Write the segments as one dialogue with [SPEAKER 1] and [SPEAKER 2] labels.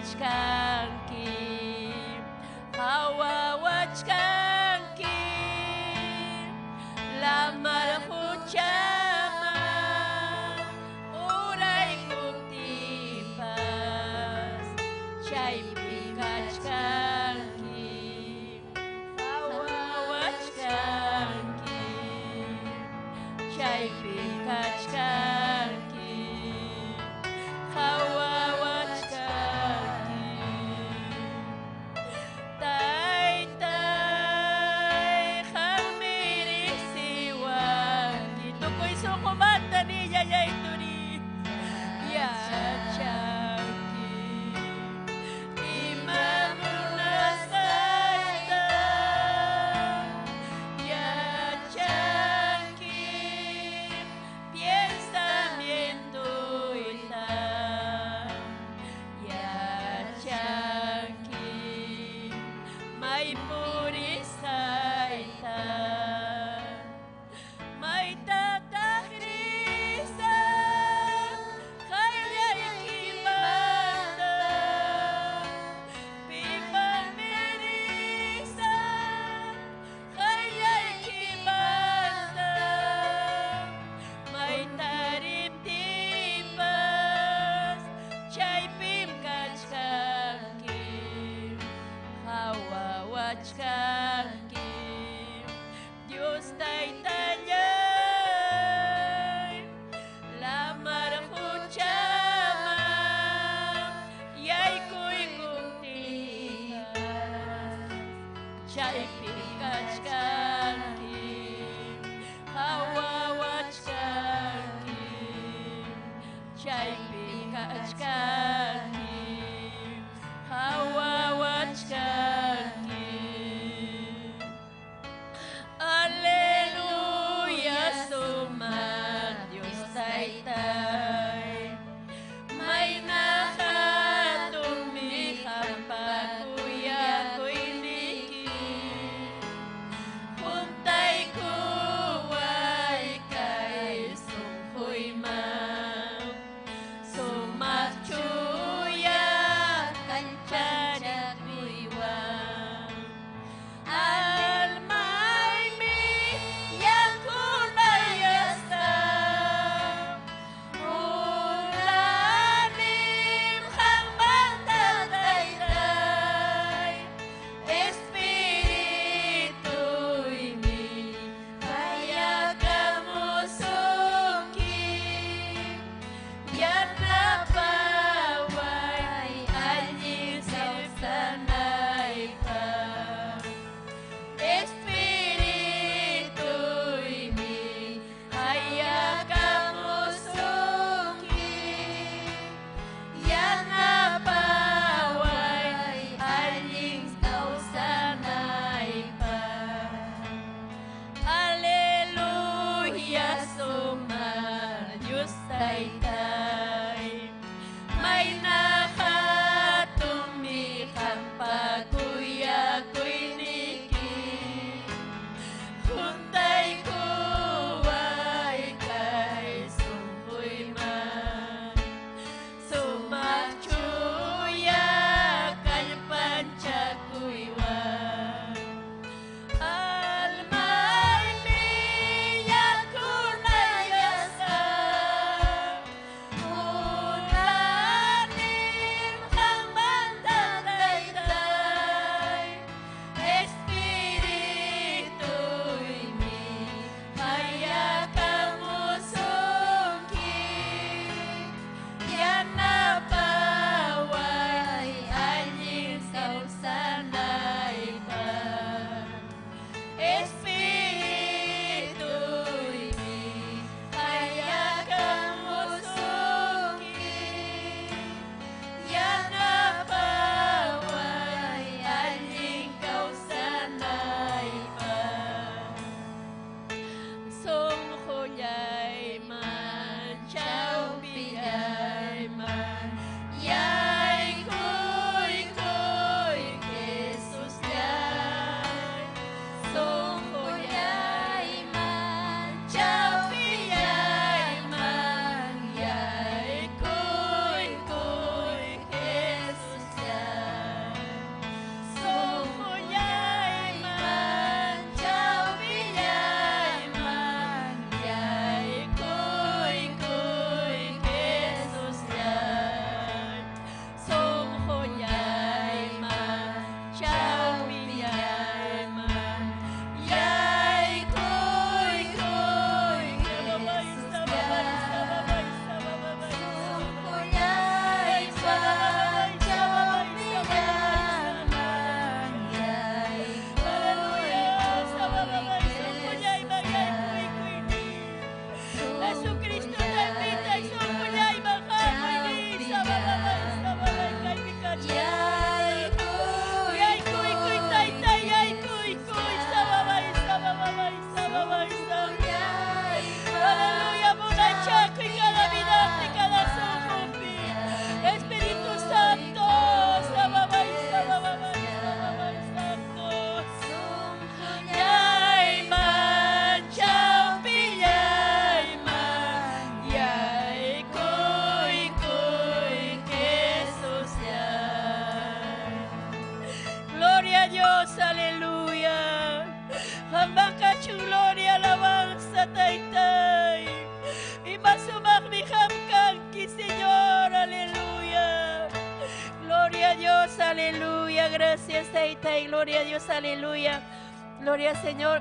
[SPEAKER 1] kachkanki, qawawachkanki, lamar quchaman uraykuptinpas chaypi kachkanki, qawawachkanki, chaypi kachkanki, qawawachkanki. Taytay, qammi riqsiwanki, tukuy sunqumanta nillallayturi yachanki ima munasqayta, yachanki pensamientoyta, yachanki may purisqayta, maytataq risaq qayllaykimanta, pimanmi risaq qayllaykimanta, mayta riptinpas chaypim kachkanki, qawawachkanki, Dios Taytallay, lamar quchaman yaykuykuptinpas chaypi kachkanki, qawawachkanki, chaypi kachkanki, qawawachkanki. Aleluya, sumaq Dios Taytay, mayna hatunmi qampa kuyakuyniyki, juntaykuway kay sunquyman, sumaq chuya kallpanchakuywan. Almaymi yakunayasqa, munanim qammanta Taytay, Espirituymi qayakamusunki, yanapaway allin kawsanaypaq. Espirituymi qayakamusunki, yanapaway allin kawsanaypaq. Aleluya, sumaq Dios Taytay, mayna hatunmi qampa kuyakuyniyki, juntaykuway kay sunquyman, sumaq chuya kallpanchakuywan. Almaymi yakunayasqa, alabanza, Taytay. Ima sumaqmi qam kanki, Señor, aleluya. Gloria a Dios, aleluya. Gracias, Taytay. Gloria a Dios, aleluya. Gloria al Señor.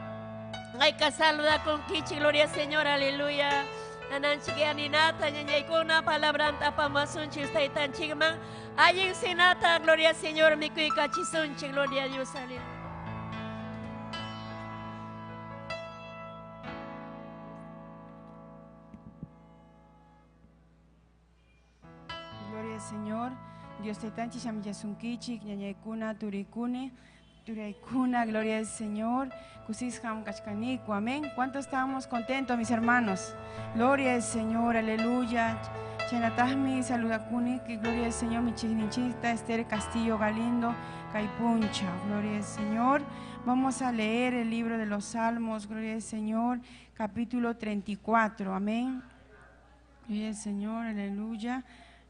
[SPEAKER 1] Hay que saludar con kichi, gloria al Señor, aleluya. Nananchik aninata, ñañaykuna, palabranta apamasunchik, taytanchikman. Allin sinata, gloria al Señor, mikuykachisunchik, gloria a Dios, aleluya.
[SPEAKER 2] Gloria al Señor. Dios taytanchik shamillasunkichik, ñañaykuna, turikuni, turaykuna, gloria al Señor. Kusisqam kachkaniku, amén. ¿Cuántos estamos contentos, mis hermanos? Gloria al Señor, aleluya. Chaynatajmi saludakuni, que gloria al Señor, mi chikninchikta, Esther Castillo Galindo, Caipuncha, gloria al Señor. Vamos a leer el libro de los Salmos, gloria al Señor, capítulo 34, amén. Gloria al Señor, aleluya.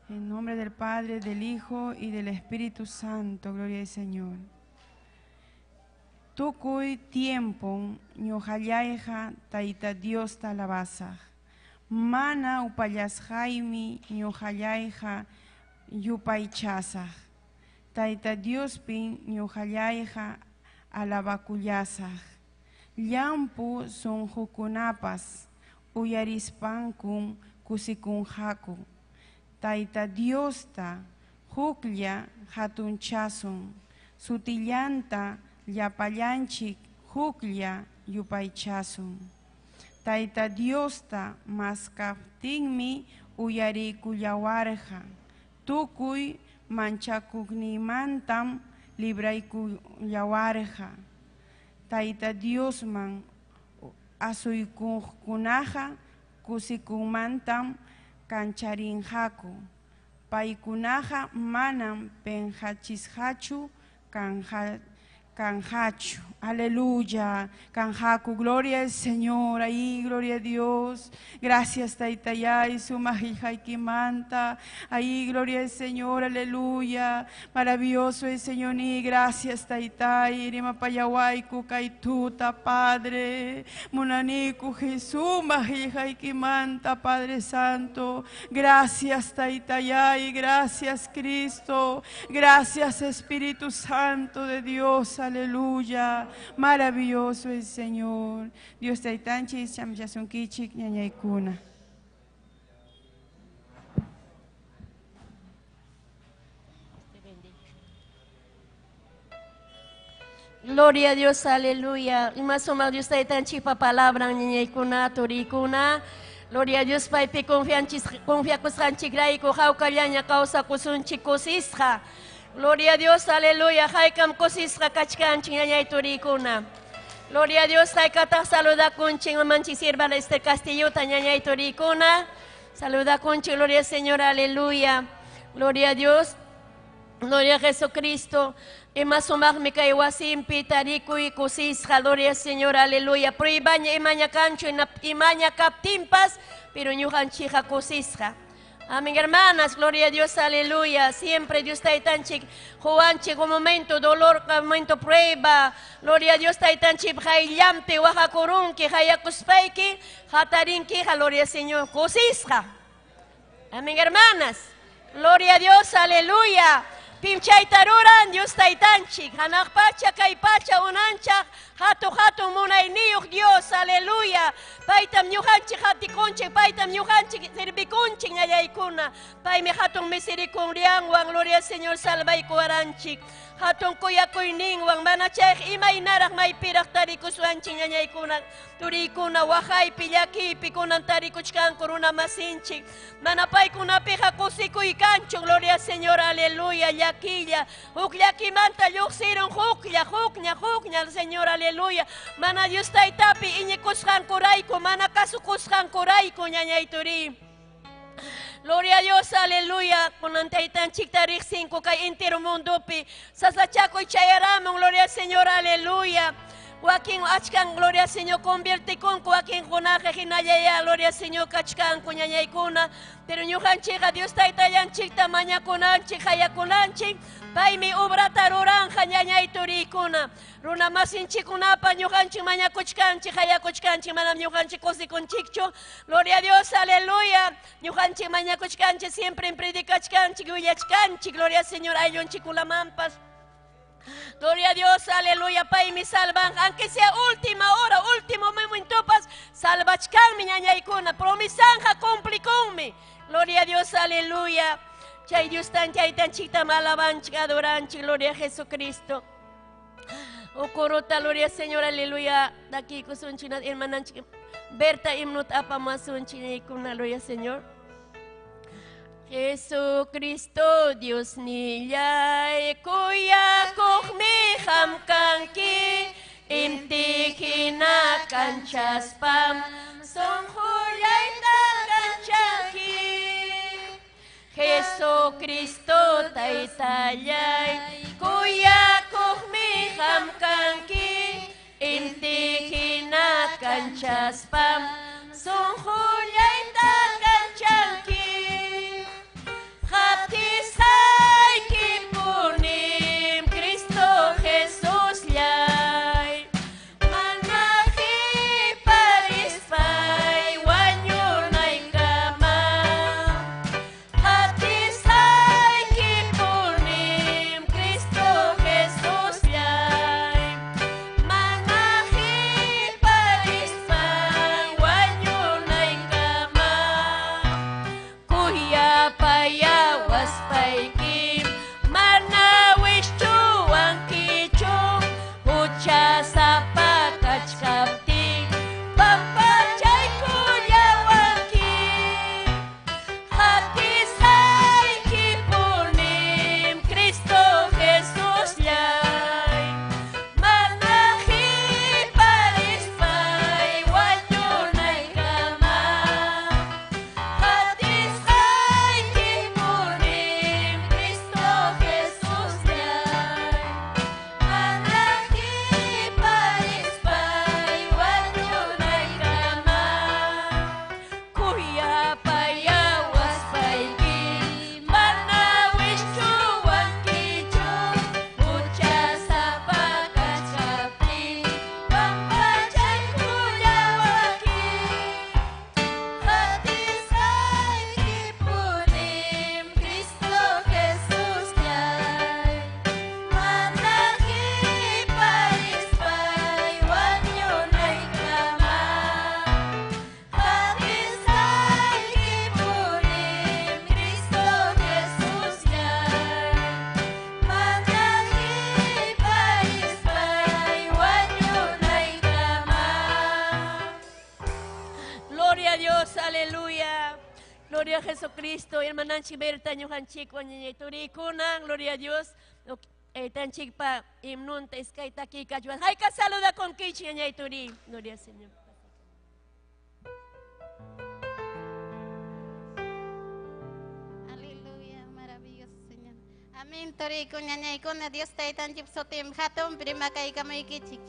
[SPEAKER 2] En nombre del Padre, del Hijo y del Espíritu Santo, gloria al Señor. Tukuy tiempo ñuqallayqa Tayta Diosta alabasaq. Mana upallasqaymi ñuqallayqa yupaychasaq. Tayta Diospin ñuqallayqa alabakullasaq. Llampu sunqukunapas uyarispankum kusikunqaku. Tayta Diosta huklla hatunchasun. Sutillanta llapallanchik huklla yupaychasun. Tayta Diosta maskaptinmi uyariykullawarqa. Tukuy manchakuyninmantam libraykullawarqa. Tayta Diosman asuykuqkunaqa kusikunmantam kancharinqaku. Paykunaqa manam penqachisqachu kanqachu. Aleluya. Kanqaku. Gloria al Señor. Ahí, gloria a Dios. Gracias, Taytayay, sumaqllaykimanta. Ahí, gloria al Señor. Aleluya. Maravilloso el Señor. Y gracias, Taytay. Rimapayawayku, kaytuta, Padre. Munaniku, Jesús, maqllaykimanta, Padre Santo. Gracias, Taytayay. Gracias, Cristo. Gracias, Espíritu Santo de Dios. Aleluya. Maravilloso el Señor. Dios taytanchik, chamillasunkichik, ñañaykuna.
[SPEAKER 1] Gloria a Dios, aleluya. Y más o menos Dios taytanchikpa palabra, ñañaykuna, turikuna. Gloria a Dios, paypi confiakusqanchikrayku, hawkallaña kawsakusunchik kusisqa. Gloria a Dios, aleluya. Haykam kusisqa kachkanchik, ñañay turikuna. Gloria a Dios, haykataq saludakunchik, mamanchik sierva Esther Castillota, ñañay turikuna. Saludakunchik, gloria al Señor, aleluya. Gloria a Dios, gloria a Jesucristo. Ima sumaqmi kay wasinpi tarikuy kusisqa, gloria al Señor, aleluya. Pruibaña imaña kanchu, imaña kaptinpas, pero ñuqanchikqa kusisqa. Amén, hermanas, gloria a Dios, aleluya. Siempre Dios taytanchik, quwanchik, un momento dolor, un momento prueba. Gloria a Dios taytanchik, qayllampi waqakurunki, hayakuspayki, hatarinki, gloria al Señor, kusisqa. Amén, hermanas. Gloria a Dios, aleluya. Pim chayta ruran, Dios taytanchik, hanaq pacha, kay pacha, unanchaq, hatu hatun munayniyuq Dios, aleluya. Paytam ñuqanchik hatikunchik, paytam ñuqanchik servikunchik ñañaykuna. Paymi hatun misericordianwan, gloria al Señor, salvaykuwaranchik. Hatun kuyakuyninwan, mana chayq imaynaraq maypiraq tarikuswanchik ñañaykuna, turikuna, waqaypi, llakiypi kunan tarikuchkanku runa masinchik. Mana paykunapiqa kusikuykanchu, gloria al Señor, aleluya, llakilla. Huk llakimanta lluqsirun huklla, hukña, hukña, Señor, aleluya. Mana Dios taytapi iñikusqankurayku, mana kasukusqankurayku, ñañay turi. Gloria a Dios, aleluya. Kunan taytanchikta riqsinku kay entero mundopi. Sasachakuy chayaramun, gloria al Señor, aleluya. Wakin achkan gloria Señor conviertikunku, wakin kunaqa hinallaya gloria Señor kachkanku ñañaykuna. Pero ñuqanchikqa Dios taytallanchikta mañakunanchik, hayakunanchik, paymi obrata ruranja ñañay turikuna. Runa masinchikunapa ñuqanchik mañakuchkanchik, hayakuchkanchik, manam ñuqanchik kusikunchikchu. Gloria a Dios, aleluya. Ñuqanchik mañakuchkanchik, siempre predicachkanchik, willachkanchik, gloria al Señor, ayllunchikkunamanpas. Gloria a Dios, aleluya, paymi salvan, aunque sea última hora, último momento, salvachkanmi ñañaykuna, promisanja cumplikunmi. Gloria a Dios, aleluya. Chay Dios tan chaytanchikta alabanchik, adoranchik, gloria a Jesucristo. Ukurota, gloria al Señor, aleluya. Daki kusunchik, hermananchik, Berta himnut apamasunchik, gloria al Señor. Jesucristo, Dios nillay, kuyakuqmi qam kanki, inti hina kanchaspam, sunqullayta kanchanki. Jesucristo, taytallay, kuyakuqmi qam kanki, inti hina kanchaspam, sunqullayta kanchanki. Hatisqaykipunim Cristo Jesusllay, mana qhiparispay wañunaykama. Hatisqaykipunim Cristo Jesusllay, mana qhiparispay wañunaykama. Kuyapayawaspayki mana wischuwankichu, huchasapa kachkaptin pampachaykullawanki. Hatisqaykipunim Cristo Jesusllay, mana qhiparispay wañunaykama. Hatisqaykipunim Cristo Jesusllay, mana qhiparispay wañunaykama. Kuyapayawaspayki mana wischuwankichu, huchasapa kachkaptin pampachaykullawanki. Hatisqaykipunim Cristo Jesusllay, mana qhiparispay wañunaykama. Hatisqaykipunim Cristo Jesusllay, mana qhiparispay wañunaykama. Gloria a Dios, aleluya. Gloria a Jesucristo. Hermananchik Berta ñuqanchikwan ñañayturikuna, gloria a Dios. Tanchikpa himnunta iskayta kikachwan. Hayka saluda con kichi ñañayturi. Gloria al Señor.
[SPEAKER 3] Aleluya, maravilloso Señor. Amén, toriko ñañaykuna, Dios taytanchik sutim hatun rimakaykamaykichik.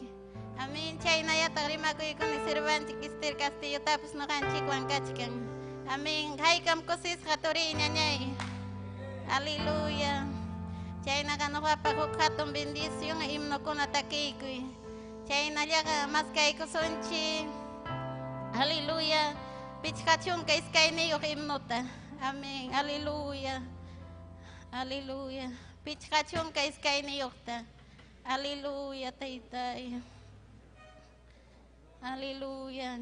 [SPEAKER 3] Amén, chaynallataq rimakuykuna sirvanchik Esther Castillotapas ñuqanchikwan kachkan. Amén, haykam kusisqa turiy ñañay. Aleluya. Chaynaqa ñuqapaq huk hatun bendición himnokuna takiykuy. Chaynallaqa maskaykusunchik. Aleluya. 52 himnota. Amén, aleluya. Aleluya. 52. Aleluya, taytay. Aleluya.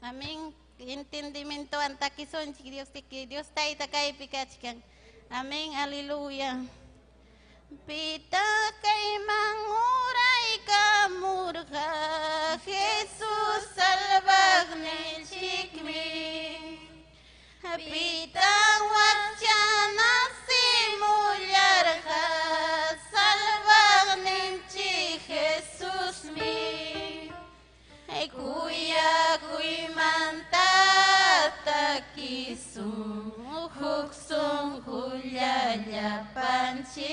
[SPEAKER 3] Amén. Entendimiento antakisunchik Dios que Dios tayta kaypi kachkan. Amén, aleluya. Pita kayman uraykamurqa Jesús salvaqninchikmi. Pita wakcha nasimullarqa salvaqninchik Jesusmi. Kuyakuymanta takisun huk sunqulla llapanchik.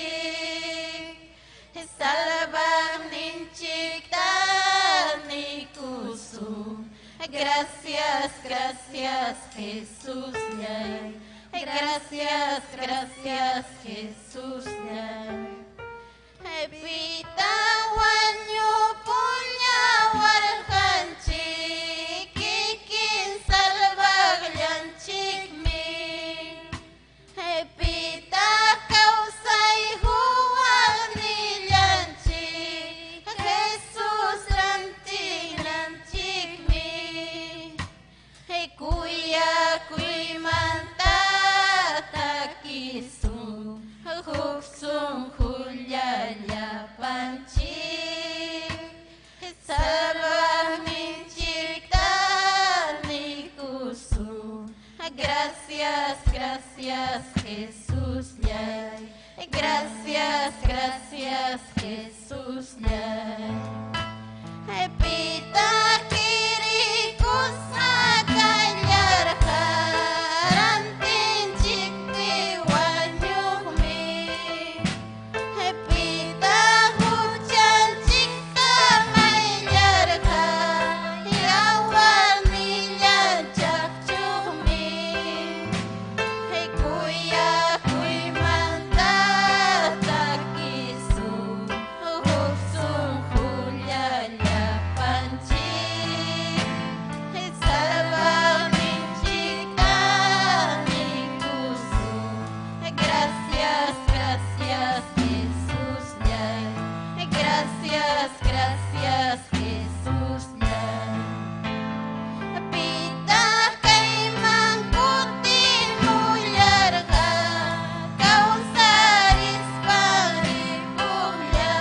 [SPEAKER 3] Salvaqninchik Gracias, gracias Jesús. Gracias, gracias Jesús. Pita wañu puña warqanchik, kikin salvaqllanchikmi. Pita kawsay huwaqnillanchik, Jesús rantinanchikmi. Kuyakuymanta takisun, huk sunqulla llapanchik. Salvaqninchikta nikusun. Gracias, gracias Jesús. Gracias, gracias Jesús. Pita kirikusqa kallarqa, rantinchikpi wañuqmi. Pita huchanchikta mayllarqa, yawarnillan chaqchuqmi. Kuyakuymanta takisun, huk sunqulla llapanchik. Salvaqninchikta nikusun. Gracias, gracias Jesús. Gracias, gracias Jesús. Pita kayman kutimullarqa, kawsarispan ripuqlla.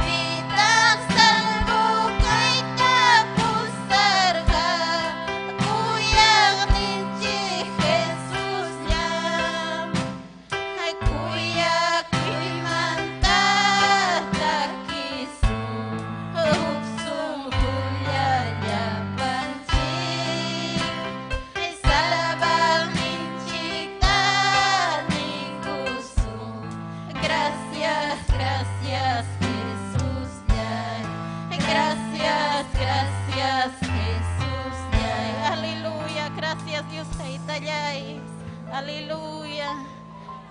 [SPEAKER 3] Pitaq salvo kayta pusarqa, kuyaqninchik Jesuslla. Kuyakuymanta takisun, huk sunqulla llapanchik. Salvaqninchikta nikusun. Gracias, gracias Jesús. Gracias, gracias Jesús. Aleluya, gracias Dios Taytallay. Aleluya.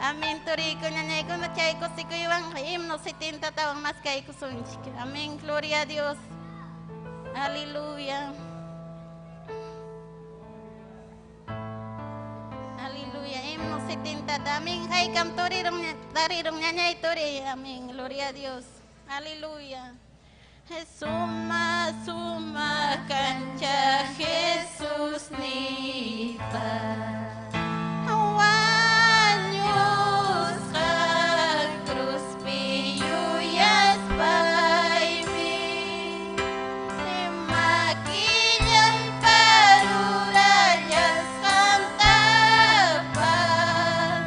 [SPEAKER 3] Amén, turiko ñañaykuna chay kusikuywan himno 70tawan mas kaykusunchik. Amén, gloria a Dios. Aleluya. Aleluya, himno 70. Amén, haykam turirum tarirum ñañay turi. Amén, gloria a Dios. Aleluya. Suma, suma kancha Jesús nipa. Wañusqa cruzpi yuyaspaymi, makillanpa rurallasqantapas,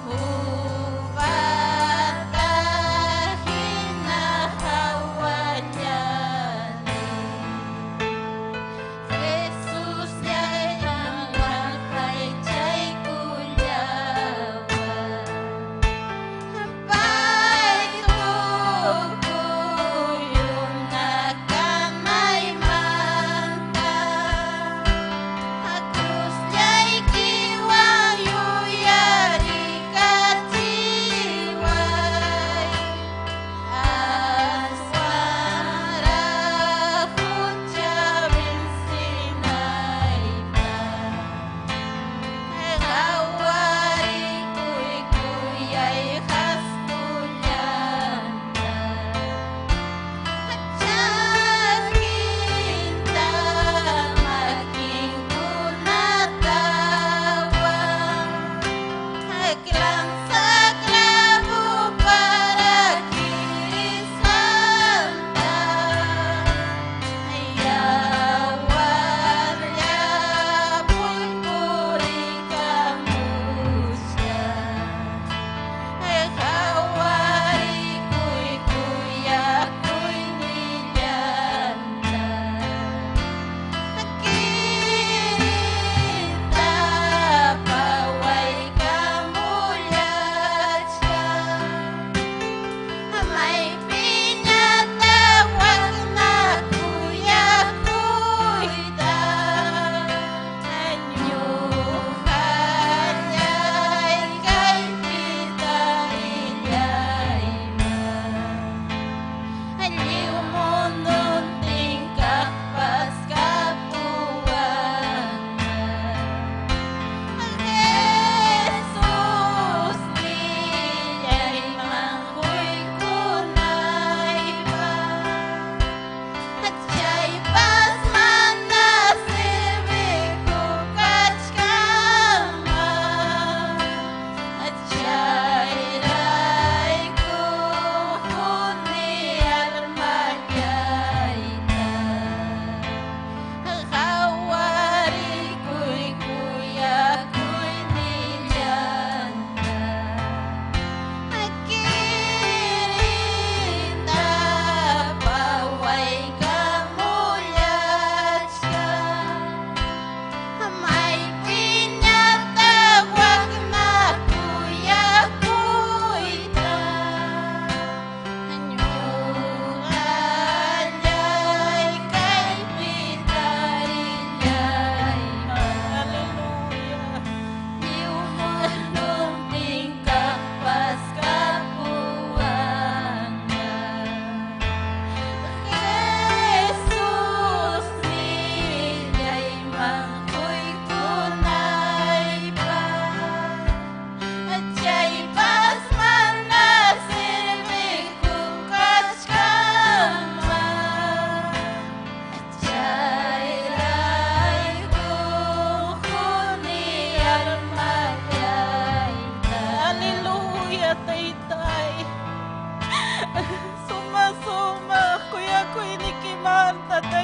[SPEAKER 3] huk hina hawallani. Jesús llayman.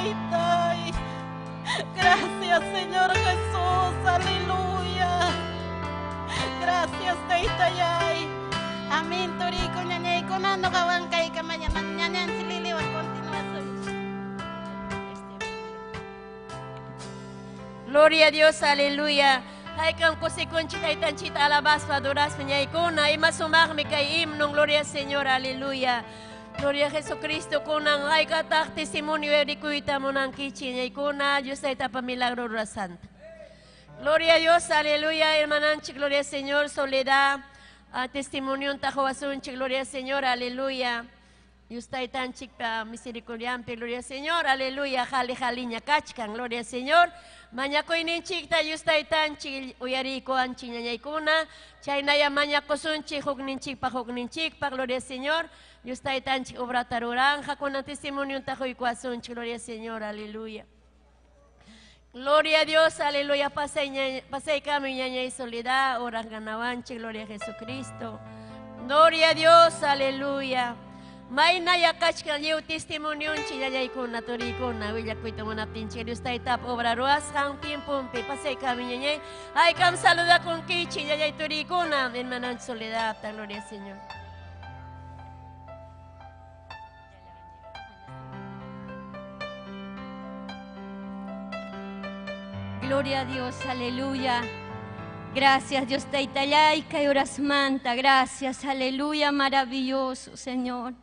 [SPEAKER 3] Taytay. Gracias, Señor Jesús. Aleluya. Gracias, Taytayay. Amén, turiko, ñañaykuna, ñuqawan kaykamaña, ñañanchik Liliwan continuasun.
[SPEAKER 1] Gloria a Dios, aleluya. Haykam kusikunchik taytanchikta alabaspa adoraspa ñaykuna ima sumaqmi kay himno, gloria al Señor, aleluya. Gloria a Jesucristo kunan haykataq testimonio erikuyta munankichik ñaykuna Dios taytapa milagro rurasanta. Gloria a Dios, aleluya, hermananchik, gloria al Señor, Soledad, testimonionta quwasunchik, gloria al Señor, aleluya. Dios taytanchikpa misericordiampi, gloria al Señor, aleluya, jali jaliña kachkan, gloria al Señor. Mañakuyninchikta Dios taytanchik uyariykuwanchik ñañaykuna, chaynaya mañakusunchik hukninchikpaq hukninchikpaq, gloria al Señor. Dios taytanchik obrata ruranja, kunan testimonionta quykuwasunchik, gloria al Señor, aleluya. Gloria a Dios, aleluya, pasay kami ñañay Soledad, oras ganawanchik, gloria a Jesucristo. Gloria a Dios, aleluya. Mayna yakachkan lliw testimonionchik ñañaykuna, turikuna, willakuyta munaptinchik, Dios taytap obra ruwasqan tiempompi, pasay kami ñañay. Haykam saludakunkichik ñañay turikuna, hermananchik Soledad, gloria al Señor.
[SPEAKER 4] Gloria a Dios, aleluya. Gracias, Dios taytallay, kay manta. Gracias, aleluya, maravilloso, Señor.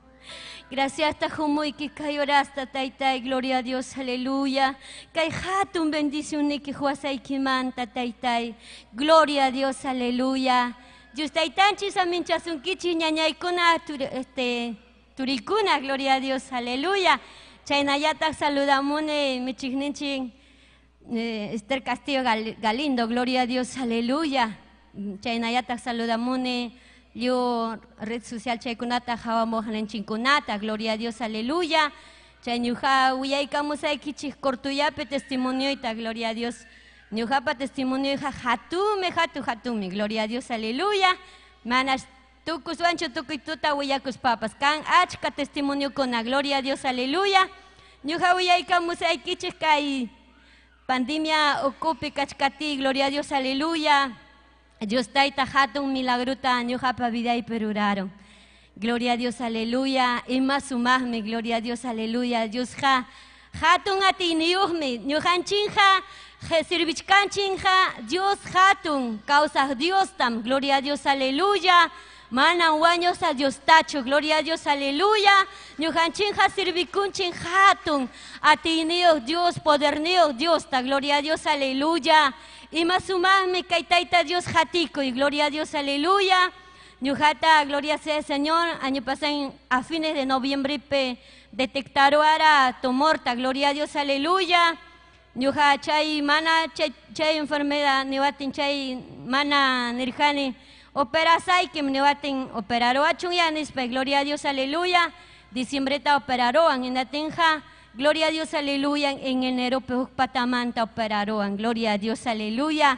[SPEAKER 4] Gracias, tajumuyki kay horasta taytay, gloria a Dios, aleluya. Kay hatun bendicioniki huasaykimanta taytay. Gloria a Dios, aleluya. Dios taytanchis aminchasunkichik ñañaykuna turikuna, gloria a Dios, aleluya. Chaynallataq saludamuni michikninchik Esther Castillo Galindo, gloria a Dios, aleluya. Chaynallataq saludamuni yo red social chaykunata hawamuqninchikkunata, gloria a Dios, aleluya. Chay ñuqa willaykamusaykichik cortuyapi testimonioyta, gloria a Dios. Ñuqapa testimonioyqa hatumi, hatu, hatumi, gloria a Dios, aleluya. Manas tukuswanchu tukuy tuta willakuspapas kan achka testimoniokuna, gloria a Dios, aleluya. Ñuqa willaykamusaykichik kay pandemia ukupi kachkati, gloria a Dios, aleluya. Dios tayta hatun milagrota ñuqapa vidaypi ruraron. Gloria a Dios, aleluya. Ima sumaqmi, gloria a Dios, aleluya. Diosqa hatun atiyniyuqmi, ñuqanchikqa sirvichkanchikqa Dios hatun, kawsaq Diostam, gloria a Dios, aleluya. Manam wañusqa Diostachu, gloria a Dios, aleluya. Ñuqanchikqa sirvikunchik hatun, atiyniyuq Dios, poderniyuq Diosta, gloria a Dios, aleluya. Ima sumaqmi kay Tayta Dios hatikuy, gloria a Dios, aleluya. Ñuqata, gloria sea el Señor, año pasado a fines de noviembre pe detectaron ara tumorta, gloria a Dios, aleluya. Ñuqa chay mana chay, chay enfermedad niwatin chay mana nirjani operasaykim niwatin operaroachun ya nispa, gloria a Dios, aleluya. Diciembreta operaroan inatinja, gloria a Dios, aleluya. En enero pe huk patamanta operaroan, gloria a Dios, aleluya.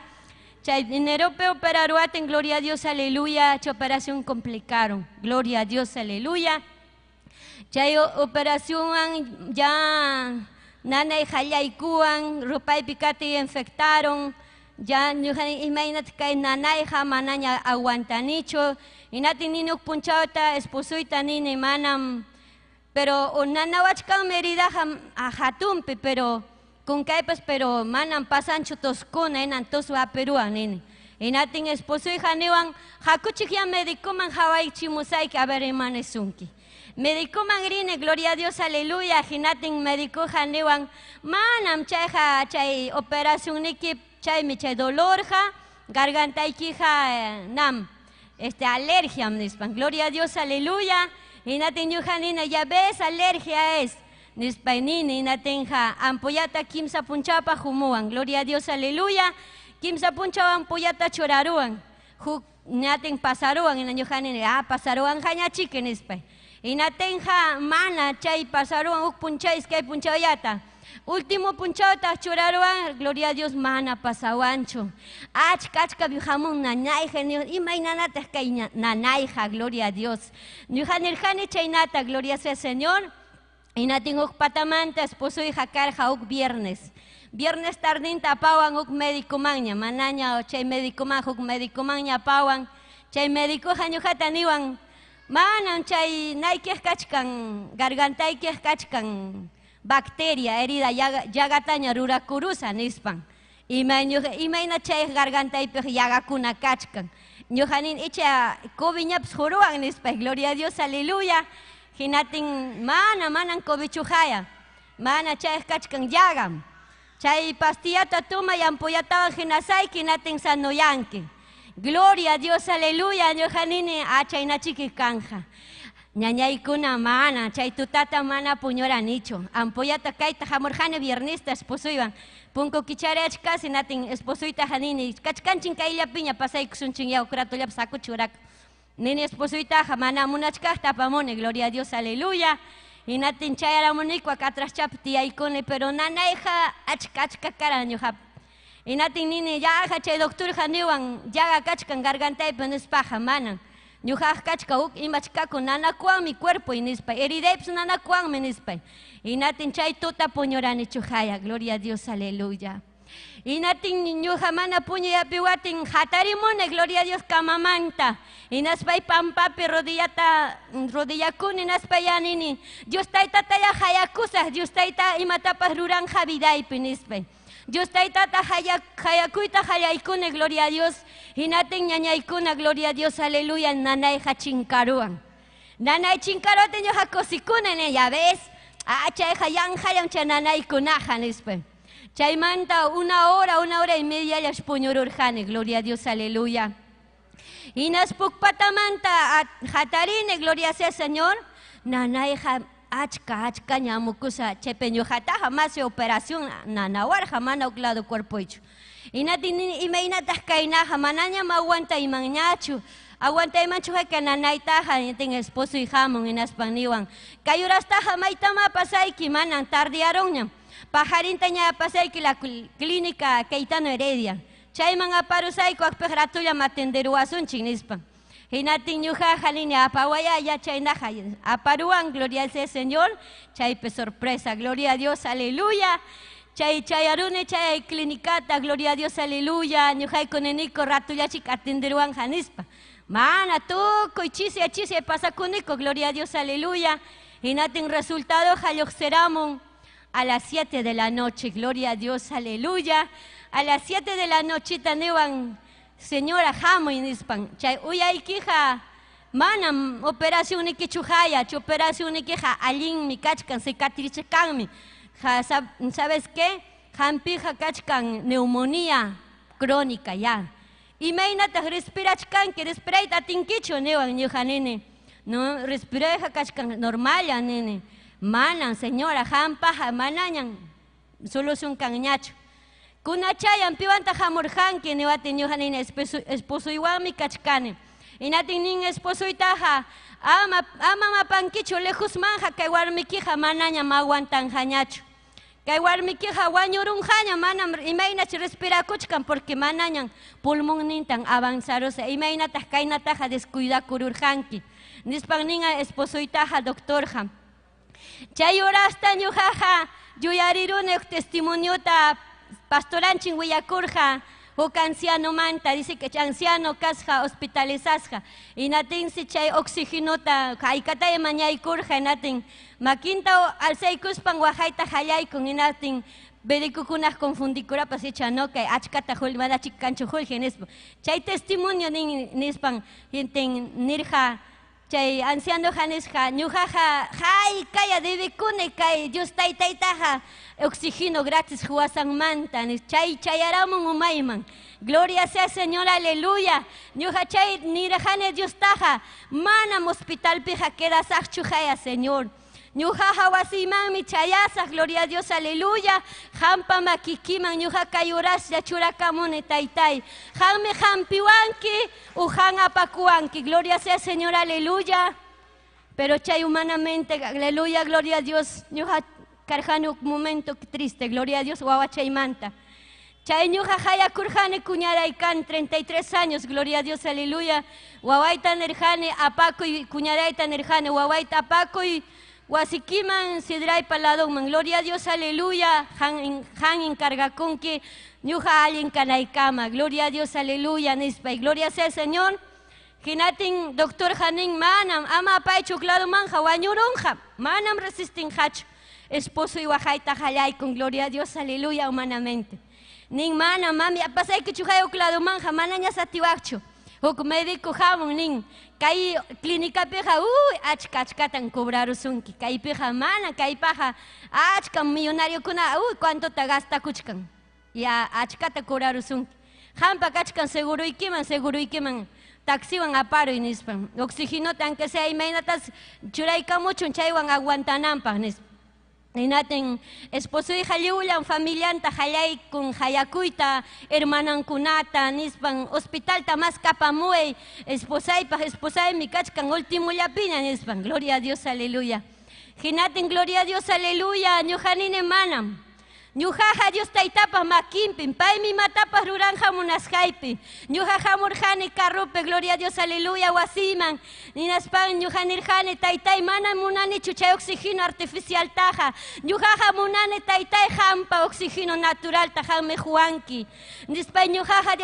[SPEAKER 4] Chay enero pe operaroaten, gloria a Dios, aleluya. Chay operación complicaron, gloria a Dios, aleluya. Chay operación ya nanay qallaykuwan, rupaypi kati infectaron. Ya ñuqa imaynata kay nanayqa manaña aguantanichu. Hinaptin nini huk punchawta esposoyta nini manam, pero nanawachkanmi heridaqa hatunpi, pero kunkaypas, pero manam pasanchu toskuna, hinan tos apiruwan nini. Hinaptin esposoyqa niwan, hakuchik ya médicoman hawaychimusayki, a ver ima nisunki. Médicoman rini, gloria a Dios, aleluya. Hinatin médicoqa niwan, manam chayqa chay operacionniki chaymi chay dolorqa, gargantaykija nam, alergia nispan, gloria a Dios, aleluya. Hinatin ñuqa nini, ya ves, alergia es. Nispa nini, hinatinja ampollata kimsa punchawpaq humuwan, gloria a Dios, aleluya. Kimsa punchaw ampollata churaruwan, huk natin pasaruwan, hina ñuqa nini, ah, pasaruwan hañachiki nispa. Hinatinja mana chay pasaruwan huk punchaw iskay punchawllata. Último punchawta churaruwan, gloria a Dios, mana pasawanchu. Achka, achka hamun nanayja, imaynanataq kay nanayja, gloria a Dios. Ñuqa nirqani chaynata, gloria sea Señor. Hinatin huk patamanta esposoyqa karqa huk viernes. Viernes tardinta apawan huk médicomanña, manaña chay médicoman huk médicomanña apawan. Chay médicoqa ñuqata niwan, manam chay naykiq kachkan, gargantaykiq kachkan bacteria, herida llagataña rurakurusa nispan. Imayna chay gargantaypiq llagakuna kachkan. Ñuqa nin icha coviñapas juruwan nispa, gloria a Dios, aleluya. Hinatin mana, manan covichuqaya, mana chay kachkan llagam. Chay pastillata tumay ampollatawan hinasayki hinatin sanoyanki. Gloria a Dios, aleluya, ñuqa nini achaynachiki kanja. Ñañaykuna mana, chay tutata mana puñuranichu. Ampollata kayta hamurqani viernista esposuywan. Punku kicharachkas hinatin esposuyta hanini, kachkanchin kayllapiña pasaykusunchik yaw kratullapas sakuchurak. Nini esposuytaqa mana munachkaqta apamuni, gloria a Dios, aleluya. Hinatin chayaramuniku atraschapi tiyaykuni, pero nanayqa achka achka karan ñuqapi. Hinatin nini yaqa chay doctorqa niwan llaga kachkan gargantaypi nispaqa manan. Ñuqaq kachka huk imachkaku nanakuwanmi cuerpo nispa, heridaypas nanakuwanmi nispa. Hinatin chay tuta puñuranichu haya, gloria a Dios, aleluya. Hinatin ñuqa mana puñuyapiwatin hatarimuni, gloria a Dios, kamamanta. Hinaspay pampapi rodillata rodillakuni, hinaspay ya nini, Dios taytataya hayakusaq, Dios tayta imatapas ruranja vidaypi nispa. Dios taytata hayakuyta hayaykuni, gloria a Dios. Hinatin ñañaykuna, gloria a Dios, aleluya, nanayqa chinkaruwan. Nanay chinkaruwatin ñuqa kusikuni, ni, ya ves, chayqa yanqallam chay nanaykunaqa nispa. Chaymanta una hora y media llash puñururqani, gloria a Dios, aleluya. Hinaspukpatamanta hatarini, gloria sea Señor, nanayqa achka achka ñamukusa chaypi ñuqataqa masi operación nanawarqa mana huk lado cuerpoychu. Hinatin imaynataq kaynaqa manañam aguantaymanñachu. Aguantaymanchu hayka nanaytaqa hinatin esposoy hamun hinaspan niwan. Kay horastaqa maytama pasayki manan tardearonñam. Pajarintaña pasayki la clínica Caetano Heredia. Chayman aparusayku akpiq ratullam atenderuwasunchik nispan. Hinatin ñuqaqa nini apawaya yachaynaqa aparuwan, gloria sea Señor. Chaypi sorpresa, gloria a Dios, aleluya. Chay chayaruni chay clínicata, gloria a Dios, aleluya. Ñuqayku niniku ratullachik atenderuwanja nispa. Mana tukuy chisya chisya pasakuniku, gloria a Dios, aleluya. Hinatin resultado lluqsiramun a las 7 de la noche, gloria a Dios, aleluya. A las 7 de la nochita niwan, señora hamuy nispan, chay uyaykija manam operación nikichuhaya, chay operación nikija allinmi kachkan, cicatrichkanmi. ¿Sabes qué? Hampija kachkan neumonía crónica ya. Imaynataq respirachkanki, respirayta atinkichu niwan ñuqa nini. No, respirayqa kachkan normal ya nini. Manan, señora, hampaja manañan solución kanñachu. Kunachayan piwanta hamurqanki niwatin ñuqa nini esposoywanmi kachkani. Hinatin nin esposoytaqa ama mapankichu lejosmanja kay warmikiqa manañam aguantanjañachu. Kay warmikiqa wañurunjaña manam imaynach respirakuchkan porque manañan pulmonnintan avanzarusa imaynataq kaynataqa descuidakururqanki. Nispan nin esposoytaqa doctorja. Chay horasta ñuqaqa yuyariruni huk testimoniota pastoranchin willakurqa huk anciano manta, dice que anciano kasqa hospitalizasqa hinatinsi chay oxigenota haykataya mañaykurqa hinatin makinta alzaykuspan waqayta hallaykun hinatin médicokunaq confundikurapas icha no kay achkata mana kanchu qullqi nispa. Chay testimonio nin nispan hintin nirqa chay anciano nisqa ñuqaqa haykaya debikuni kay Dios taytaytaqa oxígeno gratis huwasanmanta chay chayaramun umayman. Gloria sea Señor, aleluya. Ñuqa chay nirqani Diostaqa manam hospitalpiqa quedasaqchu haya Señor. Ñuqaqa wasiymanmi chayasaq, gloria a Dios, aleluya. Hampa makikiman ñuqa kay horaslla churakamuni taytay. Qanmi hampiwanki ujan apakuwanki, gloria sea Señor, aleluya. Pero chay humanamente, aleluya, gloria a Dios, ñuqa karqani huk momento triste, gloria a Dios, wawachaymanta. Chay ñuqa hayakurqani cuñadaykan 33 años, gloria a Dios, aleluya. Wawayta nirqani apakuy, cuñadayta nirqani wawayta apakuy. Wasikiman sidraypa ladonman. Gloria a Dios, aleluya. Han encargakunki ñuqa allin kanaykama. Gloria a Dios, aleluya, nispa. Y gloria sea el Señor. Hinatin doctor hanin manam ama apaychu manja wañurunja manam resistinqachu. Esposo waqayta qallaykun. Gloria a Dios, aleluya, humanamente. Nin mana mami apasaykichu hay manja manaña satiwaqchu. Huk médico hamun nin kay clínica piqa uy achka achkatan cobrarusunki kaypiqa mana kaypaqa achka millonariokuna uy cuantota gastakuchkan ya achkata cobrarusunki hampa kachkan seguruykiman seguruykiman taxiwan aparuy nispa oxigenota aunque sea imaynatas churaykamuchun chaywan aguantananpaq nispa. Hinatin esposoyqa lliwllan familianta hallaykun hayakuyta hermanankunata nispan hospitalta mas kapamuy esposaypaq esposaymi kachkan ultimullapiña nispan. Gloria a Dios, aleluya. Hinatin gloria a Dios, aleluya. Ñuqanini manam. Ñuqaqa Dios taytapaq makinpim, paymi imatapas ruranja munasqaypi. Ñuqaqa hamurqani carropi, gloria a Dios, aleluya, wasiman. Hinaspan ñuqa nirqani, taytay, manam munanichu chay oxígeno artificial taja. Ñuqaqa munani taytay hampa oxígeno natural qammi quwanki. Nispay ñuqaqa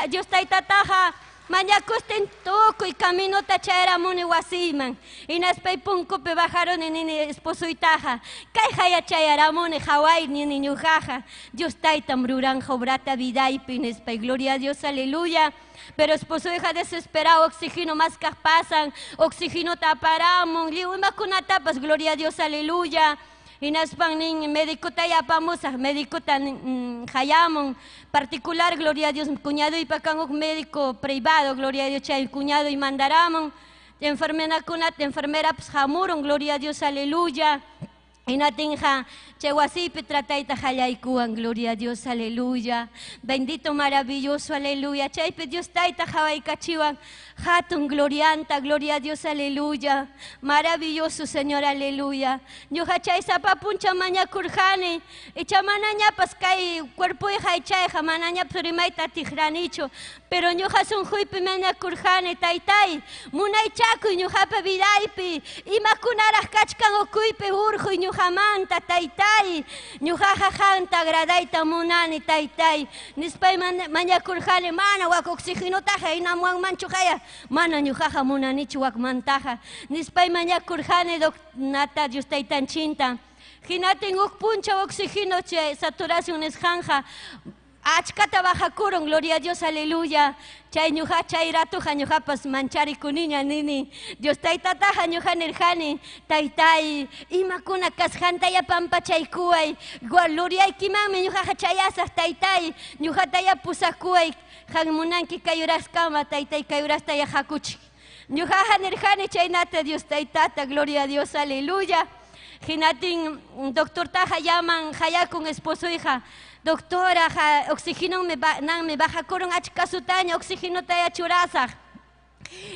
[SPEAKER 4] Dios taytataqa mañakustin tukuy caminota chayramuni wasiyman. Hinaspay punkupi bajaruni nini esposoytaqa. Kay hayachayaramuni haway nini ñuqaqa. Dios taytam ruranja obrata vidaypi nispay. Gloria a Dios, aleluya. Pero esposoyqa desesperado, oxígeno más kaq pasan, oxígeno taparamun, lliw imakunatapas, gloria a Dios, aleluya. Hinaspan nin médicota apamusaq, médicota hayamun, particular, gloria a Dios, cuñado y huk médico privado, gloria a Dios, chay cuñado y mandaramun, enfermera kunata, enfermera pues hamurun, gloria a Dios, aleluya. Hinatinqa chay wasipi tratayta qallaykuwan, gloria a Dios, aleluya. Bendito, maravilloso, aleluya. Chaypi Dios tayta qhawaykachiwan, hatun glorianta, gloria a Dios, aleluya. Maravilloso, Señor, aleluya. Ñuqa chay sapa puncha mañakurqani, icha manañapas kay cuerpoyqa ichayqa manañapas rimayta atiqranichu, pero ñuqa sunquypi mañakurqani, taytay, munaychakuy ñuqapa vidaypi, imakunaraq kachkan ukuypi hurquy ñuqamanta, taytay, ñuqaqa qanta agradayta munani, taytay. Nispay mañakurqani, mana wak oxigenotaqa hinamuwanmanchu haya, mana ñuqaqa munanichu wakmantaqa. Nispay mañakurqani nata Dios taytanchinta. Hinatin huk punchaw oxígeno chay saturación nisqanja achkata bajakurun, gloria a Dios, aleluya. Chay ñuqa chay ratuqa ñuqapas mancharikuniña nini. Dios taytataqa ñuqa nirqani, taytay, imakuna kasqantaya pampachaykuway. Gloriaykimanmi ñuqaqa chayasaq, taytay, ñuqataya pusakuway. Qan munanki kay uraskama, taytay, kay urastaya hakuchik. Ñuqaqa nirqani chaynata Dios taytata, gloria a Dios, aleluya. Hinatin doctor taja llaman hayakun esposoyqa. Doctora, oxígeno me nan me bajakurun achka sutaña oxígeno taya churasaq.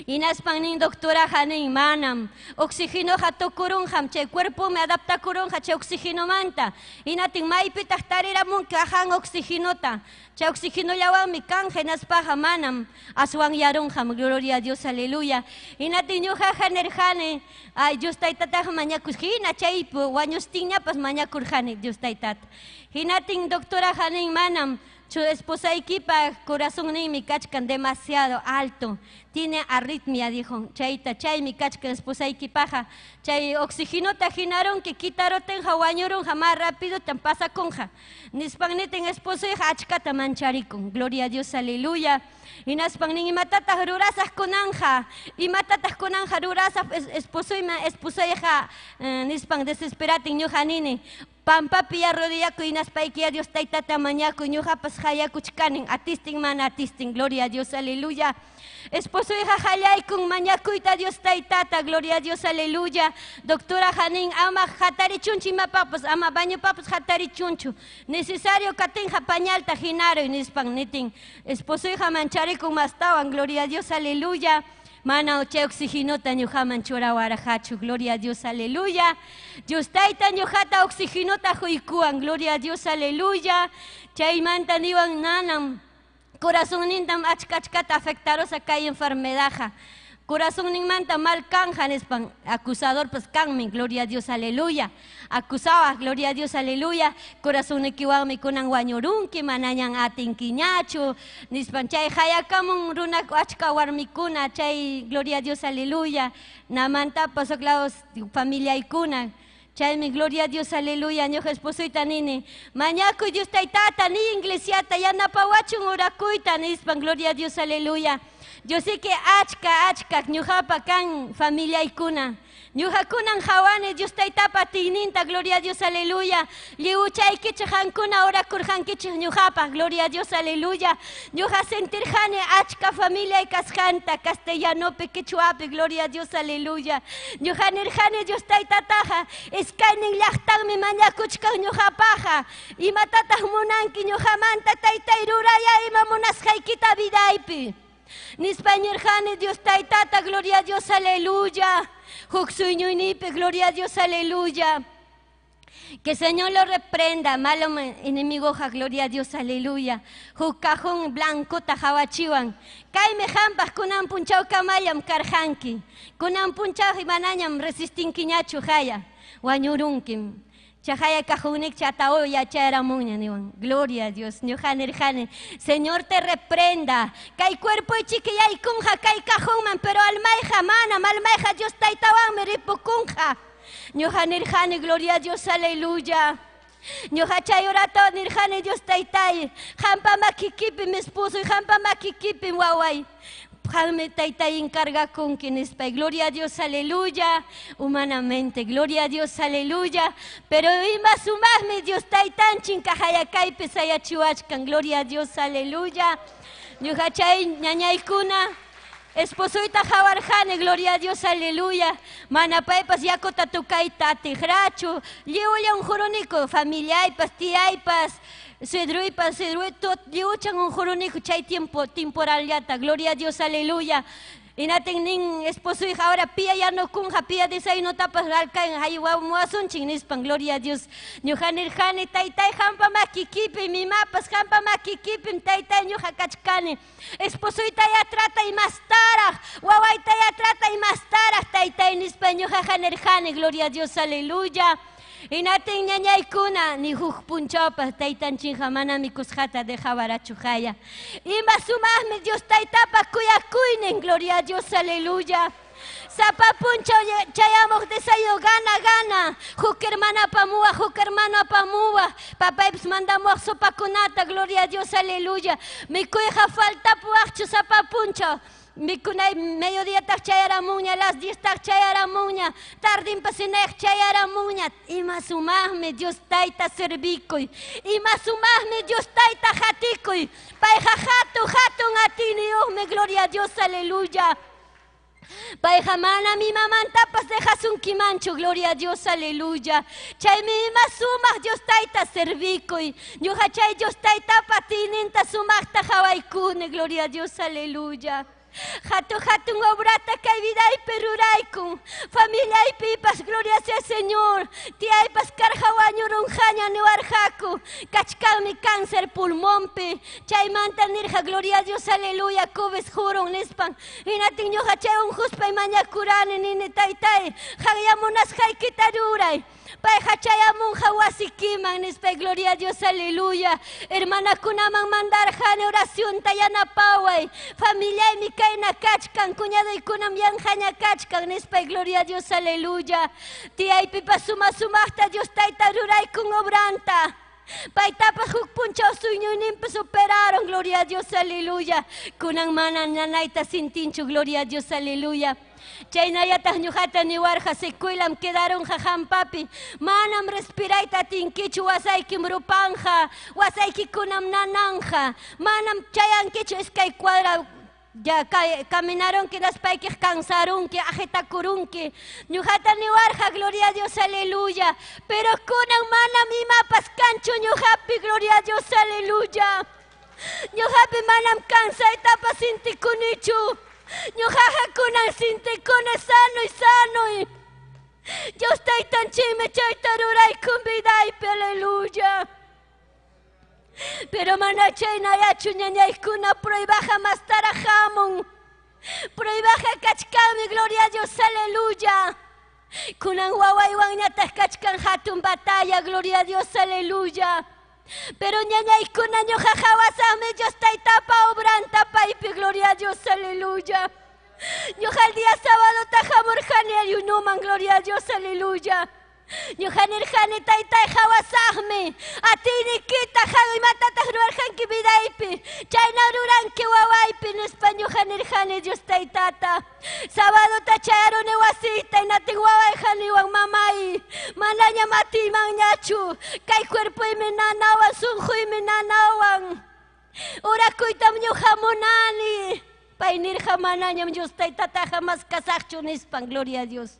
[SPEAKER 4] Hinaspan nin doctora nin manam oxígeno tukurunjam chay cuerpo me adaptakurunja chay oxígeno manta. Hinatin maypitaq tariramunki ajan oxígenota. Chay oxígenollawanmi kanja hinaspaqa manam aswan yarunjam, gloria a Dios, aleluya. Hinatin ñuqaqa nirqani, ay Dios taytataqa mañakus hina chaypi wañustinñapas mañakurqani Dios taytata. Hinatin doctora nin manam su esposaykipa corazonninmi kachkan demasiado alto, tiene arritmia, dijo, chayta chaymi kachkan esposaykipaqa, chay oxigenota hinaron que quitarotenja wañurunja más rápido tan pasakunja. Nispan nitin esposoyqa achkata mancharikun, gloria a Dios, aleluya. Hinaspan nin imatataq rurasaq kunanja, imatataq kunanja rurasaq esposoyma esposayqa nispan desesperatin ñuqa nini. Pampapi arrodillakuy hinaspayki a Dios taytata mañakuy ñuqapas hayakuchkanin atistin mana atistin, gloria a Dios, aleluya. Esposoyqa hallaykun mañakuyta Dios taytata, gloria a Dios, aleluya. Doctora hanin ama hatarichunchu imapapas, ama bañopapas hatarichunchu. Necesario katinja pañalta hinaruy nispan nitin. Esposoyqa mancharikun mastawan, gloria a Dios, aleluya. Mana chay oxigenota ñuqaman churawarajachu, gloria a Dios, aleluya. Dios tayta ñuqata oxigenota huykuwan, gloria a Dios, aleluya. Chaymanta niwan nanam corazonnintam achka achkata afectarosa kay enfermedaja. Corazonninmanta mal kanja nispan acusadorpas kanmi, gloria a Dios, aleluya. Acusaba, gloria a Dios, aleluya. Corazonnikiwanmi kunan wañurunki, manañan atinkiñachu. Nispan chay hayakamun runa achka warmikuna, chay gloria a Dios, aleluya. Namantapas oklados familiaykuna. Chaymi gloria a Dios, aleluya, ñuqa esposoyta nini. Mañakuy Dios taytata, ni iglesiata, yanapawachun orakuyta nispan, gloria a Dios, aleluya. Yo sé que achka, achka, ñuqapa kan familiaykuna. Ñuqakunan hawani Dios taytapa atiyninta, gloria a Dios, aleluya. Lliwchaykichik qankuna orakurqankichik ñuqapaq, gloria a Dios, aleluya. Ñuqa sentirqani achka familiay kasqanta, castellanopi, quechuapi, gloria a Dios, aleluya. Ñuqa nirqani Dios taytataqa, iskaynin llaqtanmi mañakuchkan ñuqapaqa. Imatataq munanki ñuqamanta taytay ruraya ima munasqaykita vidaypi. Nispa nirqani Dios taytata, gloria a Dios, aleluya. Huk sueñoynipi, gloria a Dios, aleluya. Que el Señor lo reprenda, malo enemigo, ja, gloria a Dios, aleluya. Huk cajón blanco tajawachiwan. Kaymi hampaq kunan punchaw kamallam karqanki. Kunan punchaw manañam resistinkiñachu haya. Wañurunkim. Chahaya cajunik chatao ya chayaramuña niwan. Gloria a Dios. Ñuqa nirqani, Señor te reprenda. Kay cuerpo chiquiyaykunja kay cajunman, pero almayja manam, almayja Dios taytawanmi ripukunja. Ñuqa nirqani, gloria a Dios, aleluya. Ñuqa chay urato nirqani Dios taytay, qampa makikipim esposo y qampa makikipim waway. Qammi taytay encargakunki nispay. Gloria a Dios, aleluya. Humanamente, gloria a Dios, aleluya. Pero ima sumaqmi Dios taytanchin kahayakaypi sayachiwachkan. Gloria a Dios, aleluya. Ñuqa chay ñañaykuna esposoyta hawarqani, gloria a Dios, aleluya. Mana paypas yakuta tukayta atiqrachu. Lliwlla unquruniku, familiaypas, tiyaypas, suedruypas, suedruyto, lliwchan unquruniku chay tiempo temporallata. Gloria a Dios, aleluya. Inatin nin esposoyqa ahora pia ya no kunja, pia desayuno tapas alkayn haywa muasunchik nispan, gloria a Dios. Ñuqa nirqani taytay hampa makikipi, mi mapas hampa makikipim taytay ñuqa kachkani. Esposoyta ya tratay mastaraq, wawayta ya tratay mastaraq taytay nispa ñuqaqa nirqani, gloria a Dios, aleluya. Inatin ñañaykuna ni huk punchawpas taytanchinqa mana mikusqata dejawarachu haya. Ima sumaqmi Dios taytapa kuyakuynin, gloria a Dios, aleluya. Sapa punchaw chayamuq desayuno gana gana. Huk hermana apamuwaq, huk hermano apamuwaq. Papaypis mandamuwaq sopakunata, gloria a Dios, aleluya. Mikuyqa faltapuwaqchu sapa punchaw. Mikunay mediodía taq chayaramuña, las 10 taq chayaramuña, tardinpas hinayaq chayaramuña. Ima sumaqmi Dios tayta servikuy. Ima sumaqmi Dios tayta hatikuy. Payqa hatun hatun atiyniyuqmi, gloria a Dios, aleluya. Payqa manam imamantapas dejasunkimanchu, gloria a Dios, aleluya. Chaymi ima sumaq Dios tayta servikuy. Ñuqa chay Dios taytapa atiyninta sumaqta hawaykuni, gloria a Dios, aleluya. Hatun hatun obrata kay vidaypi ruraykun. Familiaypipas, gloria sea Señor. Tiyaypas karqa wañurunqaña niwarqaku. Kachkanmi cáncer pulmonpi. Chaymanta nirqa, gloria a Dios, aleluya, kubis jurun nispan. Hinatin ñuqa chay unquspay mañakurani nini taytay. Qanyamunasqaykita ruray. Payqa chayamunqa wasikiman nispay, gloria a Dios, aleluya. Hermanakunaman mandarqani oracionta yanapaway. Familiaymi kayna kachkan, cuñadoykunam yanqaña kachkan nispay, gloria a Dios, aleluya. Tiyaypipas suma sumaqta Dios tayta ruraykun obranta. Paytapas huk punchaw sueñoyninpi superaron, gloria a Dios, aleluya. Kunan mana nanayta sintinchu, gloria a Dios, aleluya. Chaynallataq ñuqata niwarqa secuelam quedaronqa hampapi. Manam respirayta atinkichu, wasaykim rupanja, wasaykikunam nananja. Manam chayankichu iskay cuadra ya caminaronki naspaykiq cansarunki, agitakurunki. Ñuqata niwarqa, gloria a Dios, aleluya. Pero kunan manam imapas kanchu ñuqapi, gloria a Dios, aleluya. Ñuqapi manam cansaytapas sintikunichu. Ñuqaqa kunan sintikuni sano y sano. Dios taytanchikmi chayta ruraykun vidaypi, aleluya. Pero mana chaynayachu ñañaykuna pruebaqa mastaraq hamun. Pruebaqa kachkanmi, gloria a Dios, aleluya. Kunan wawaywanñataq kachkan hatun batalla, gloria a Dios, aleluya. Pero ñañaykuna ñuqa qhawasaqmi Dios taytapa obranta paypi, gloria a Dios, aleluya. Ñuqa el día sábado hamurqani ayunuman, gloria a Dios, aleluya. Ñuqa nirqani taytay qhawasaqmi, atiyniykita imatataq ruwarqanki vidaypi, chayna ruranki wawaypi nispa ñuqa nirqani Dios taytata. Sábado chayaruni wasiyta hinatin waway niwan mamay, manañam atiymanñachu, kay cuerpoymi nanawan, sunquymi nanawan. Orakuytam ñuqa munani. Pay nirqa manañam Dios taytataqa maskasaqchu nispan, gloria a Dios.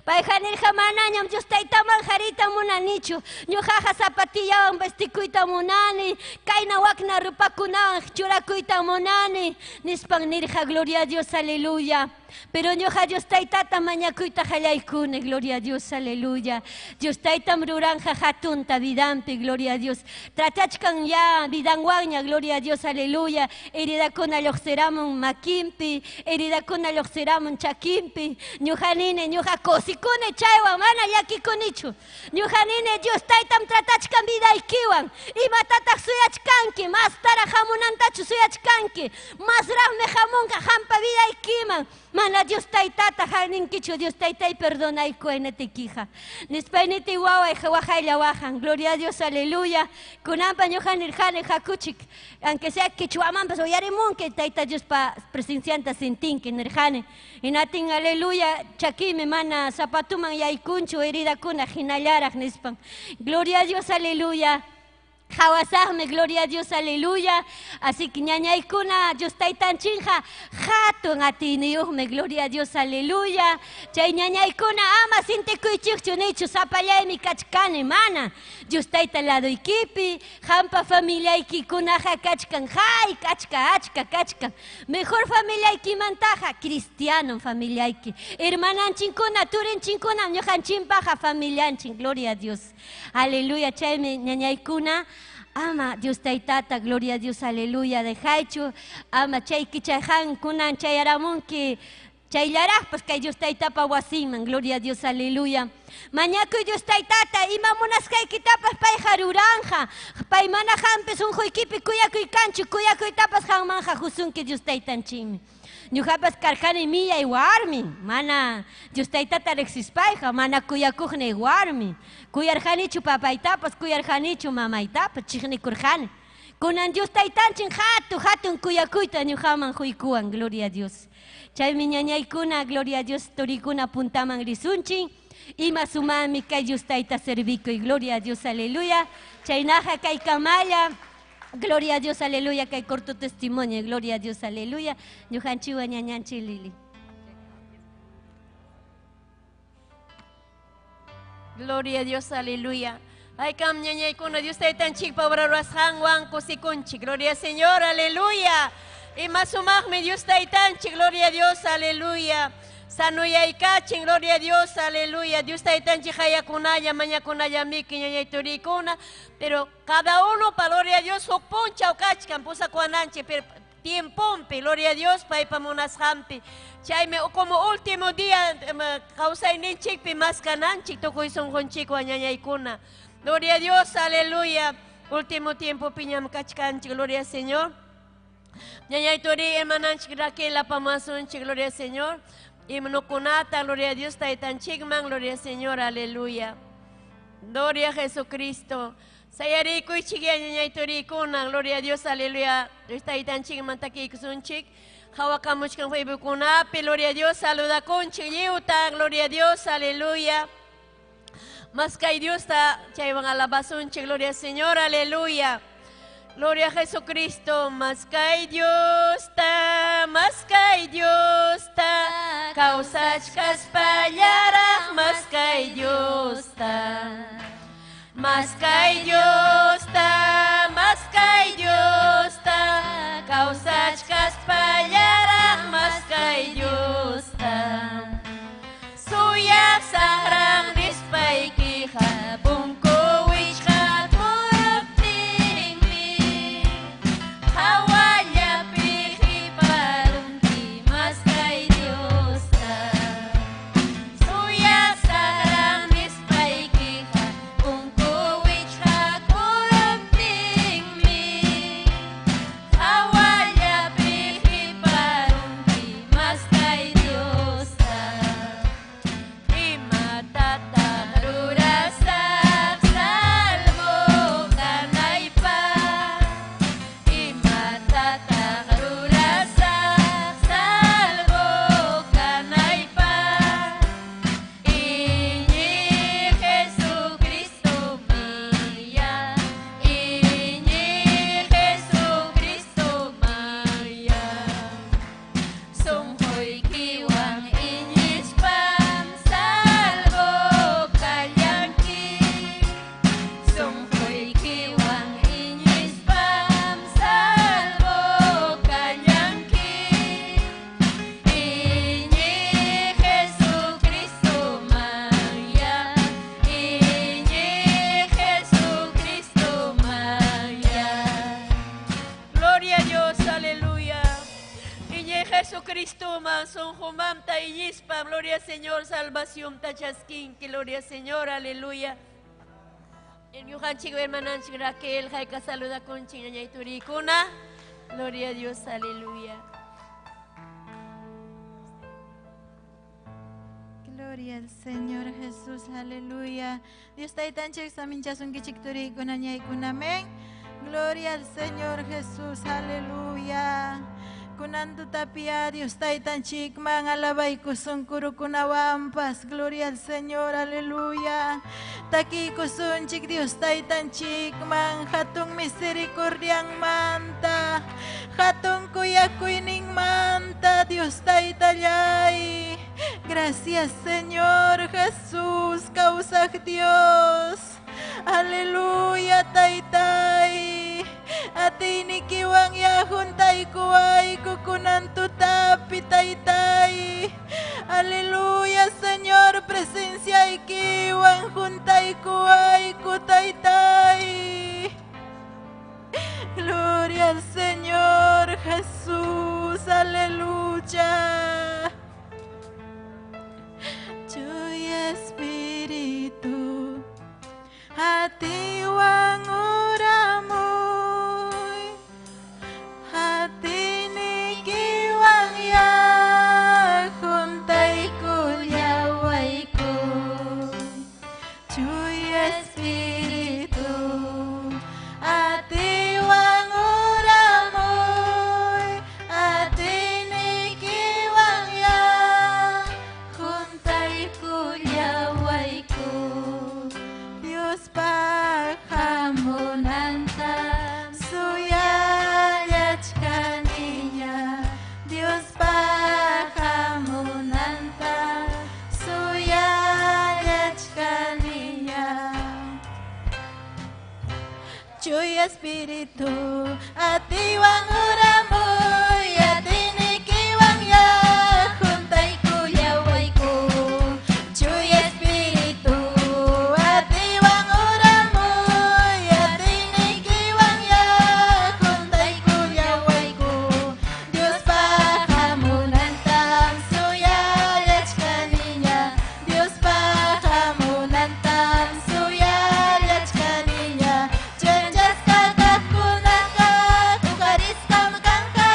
[SPEAKER 4] Payqa nirqa manañam Dios taytaman hariyta munanichu, ñuqaqa zapatillawan vestikuyta munani, kayna wakna rupakunawan churakuyta munani, nispan nirqa, gloria a Dios, aleluya. Pero ñuqa Dios taytata mañakuyta qallaykuni, gloria a Dios, aleluya. Dios taytam ruranja hatunta vidampi, gloria a Dios. Tratachkan ya vidanwanña, gloria a Dios, aleluya. Heridakuna lluqsiramun makinpi, heridakuna lluqsiramun chakinpi. Ñuqa nini, ñuqa kusikuni chaywan, mana llakikunichu. Ñuqa nini, Dios taytam tratachkan vidaykiwan. Imatataq suyachkanki, mastaraq hamunantachu suyachkanki. Masraqmi hamunqa hampa vidaykiman. Mana Dios taytata haninkichu, Dios taytay perdonayku aynatikija. Nispayniti waway waqaylla waqan, gloria a Dios, aleluya. Kunanpa ñuqa nirqani hakuchik, aunque sea quechuamanpas uyarimunki tayta Diospa presencianta sintinki nirqani. Hinatin aleluya, chakimi mana zapatuman yaykunchu heridakuna hinallaraq nispan. Gloria a Dios, aleluya. Qhawasaqmi, gloria a Dios, aleluya. Así que ñañaykuna, Dios taytanchinqa hatun atiyniyuqmi, gloria a Dios, aleluya. Chay ñañaykuna ama sintikuychikchu nichu sapallaymi kachkani, mana. Dios tayta ladoykipi, hampa familiaykikunaqa kachkan, hay, kachka, achka, kachkan. Mejor familiaykimantaqa cristiano familiayki. Hermananchinkuna, turinchinkuna, ñuqanchimpaqa familianchin, gloria a Dios. Aleluya, chaymi ñañaykuna. Ama Dios taytata, gloria a Dios, aleluya, dejaychu. Ama chayki chayhan kunan chayaramunki chayllaraqpas kay Dios taytapa wasinman, gloria a Dios, aleluya. Mañakuy Dios taytata, ima munasqaykitapas payqa ruranja. Pay mana hampis unquykipi kuyakuy kanchu, kuyakuytapas hanmanja husunki Dios taytanchinmi. Ñuqapas karqani millay warmi, mana Dios taytata riqsispayqa, mana kuyakuqni warmi. Kuyarqanichu papaytapas, kuyarqanichu mamaytapas, chiqnikurqani. Kunan Dios taytanchin hatu, hatun kuyakuyta ñuqaman huykuwan, gloria a Dios. Chaymi ñañaykuna, gloria a Dios, turikuna puntaman risunchik. Ima sumami kay Dios tayta servikuy, gloria a Dios, aleluya. Chaynaqa kay kamalla. Gloria a Dios, aleluya, kay corto testimonio, gloria a Dios, aleluya. Ñuqanchiwa ñañanchi Lili.
[SPEAKER 1] Gloria a Dios, aleluya. Ay, kam ñañaykuna, Dios taytanchikpa obra ruwasqanwan kusikunchik. Gloria al Señor, aleluya. Ima sumaqmi Dios taytanchik, gloria a Dios, aleluya. Sanuyaykachin, gloria a Dios, aleluya. Dios taytanchik hayakunalla, mañakunalla miki ñañay turikuna. Pero cada uno pa gloria a Dios huk punchaw kachkan pusakuwananchik, pero tiempompi, gloria a Dios, paypa munasqanpi. Chaymi como último día kawsayninchikpi maskananchik tukuy sunqunchikwan ñañaykuna. Gloria a Dios, aleluya. Último tiempo piñam kachkanchik, gloria al Señor. Ñañay turi hermananchik Raquel apamasunchik, gloria al Señor. Himnokunata, gloria a Dios, taytanchikman, gloria al Señor, aleluya. Gloria a Jesucristo. Sayarikuychik ñañay turikuna, gloria a Dios, aleluya. Taytanchikman takiykusunchik. Hawakamuchkan Facebookkunapi, gloria a Dios, saludakunchik lliwta, gloria a Dios, aleluya. Mas kay Dios ta chaywan alabasunchik, gloria al Señor, aleluya. Gloria a Jesucristo, mas kay Dios ta, mas kay Dios ta, kawsachkaspallaraq, mas kay Dios ta. Mas kay Dios ta, mas kay Dios ta, kawsachkaspallaraq, mas kay Dios ta. Suyaq saqraq nispaykiqa punku wichqakuruptinmi, hawallapi qiparunki, mas Diosman sunqumanta iñispa, gloria al Señor, salvación tachaskinki, gloria al Señor, aleluya. Ñuqanchik hermananchik Raquel, hayka saludakunchik ñañay turikuna. Gloria a Dios, aleluya.
[SPEAKER 5] Gloria al Señor Jesús, aleluya. Dios taytanchik saminchasunkichik turikuna ñaykuna, amén. Gloria al Señor Jesús, aleluya. Kunan tutapia Dios taytanchikman alabaykusun kurukunawampas, gloria al Señor, aleluya. Takikusunchik Dios taytanchikman, hatun misericordianmanta, hatun kuyakuyninmanta, Dios taytallay. Gracias Señor Jesús, kawsaq Dios. Aleluya, taytay. Atiynikiwan yajuntaykuwayku kunan tutapi, taytay. Aleluya, Señor, presenciaykiwan juntaykuwayku, taytay. Gloria al Señor Jesús, aleluya. Chuya Espíritu, atiwan uramuy, atinikiwan ya juntaykullawayku. Chuya Espíritu, atiwan uramuy, atinikiwan ya juntaykullawayku. Dios pajamunanta suyallachkaniña, Dios pajamunanta suyallachkaniña. Chuya Espíritu, atiwan uramuy, atinikiwan ya juntaykullawayku. Chuya Espíritu, atiwan uramuy, atinikiwan ya juntaykullawayku. Dios pajamunantam suyallachkaniña, Dios pajamunantam suyallachkaniña. Chanchasqa kaqkunaqa uqarisqam kanqa,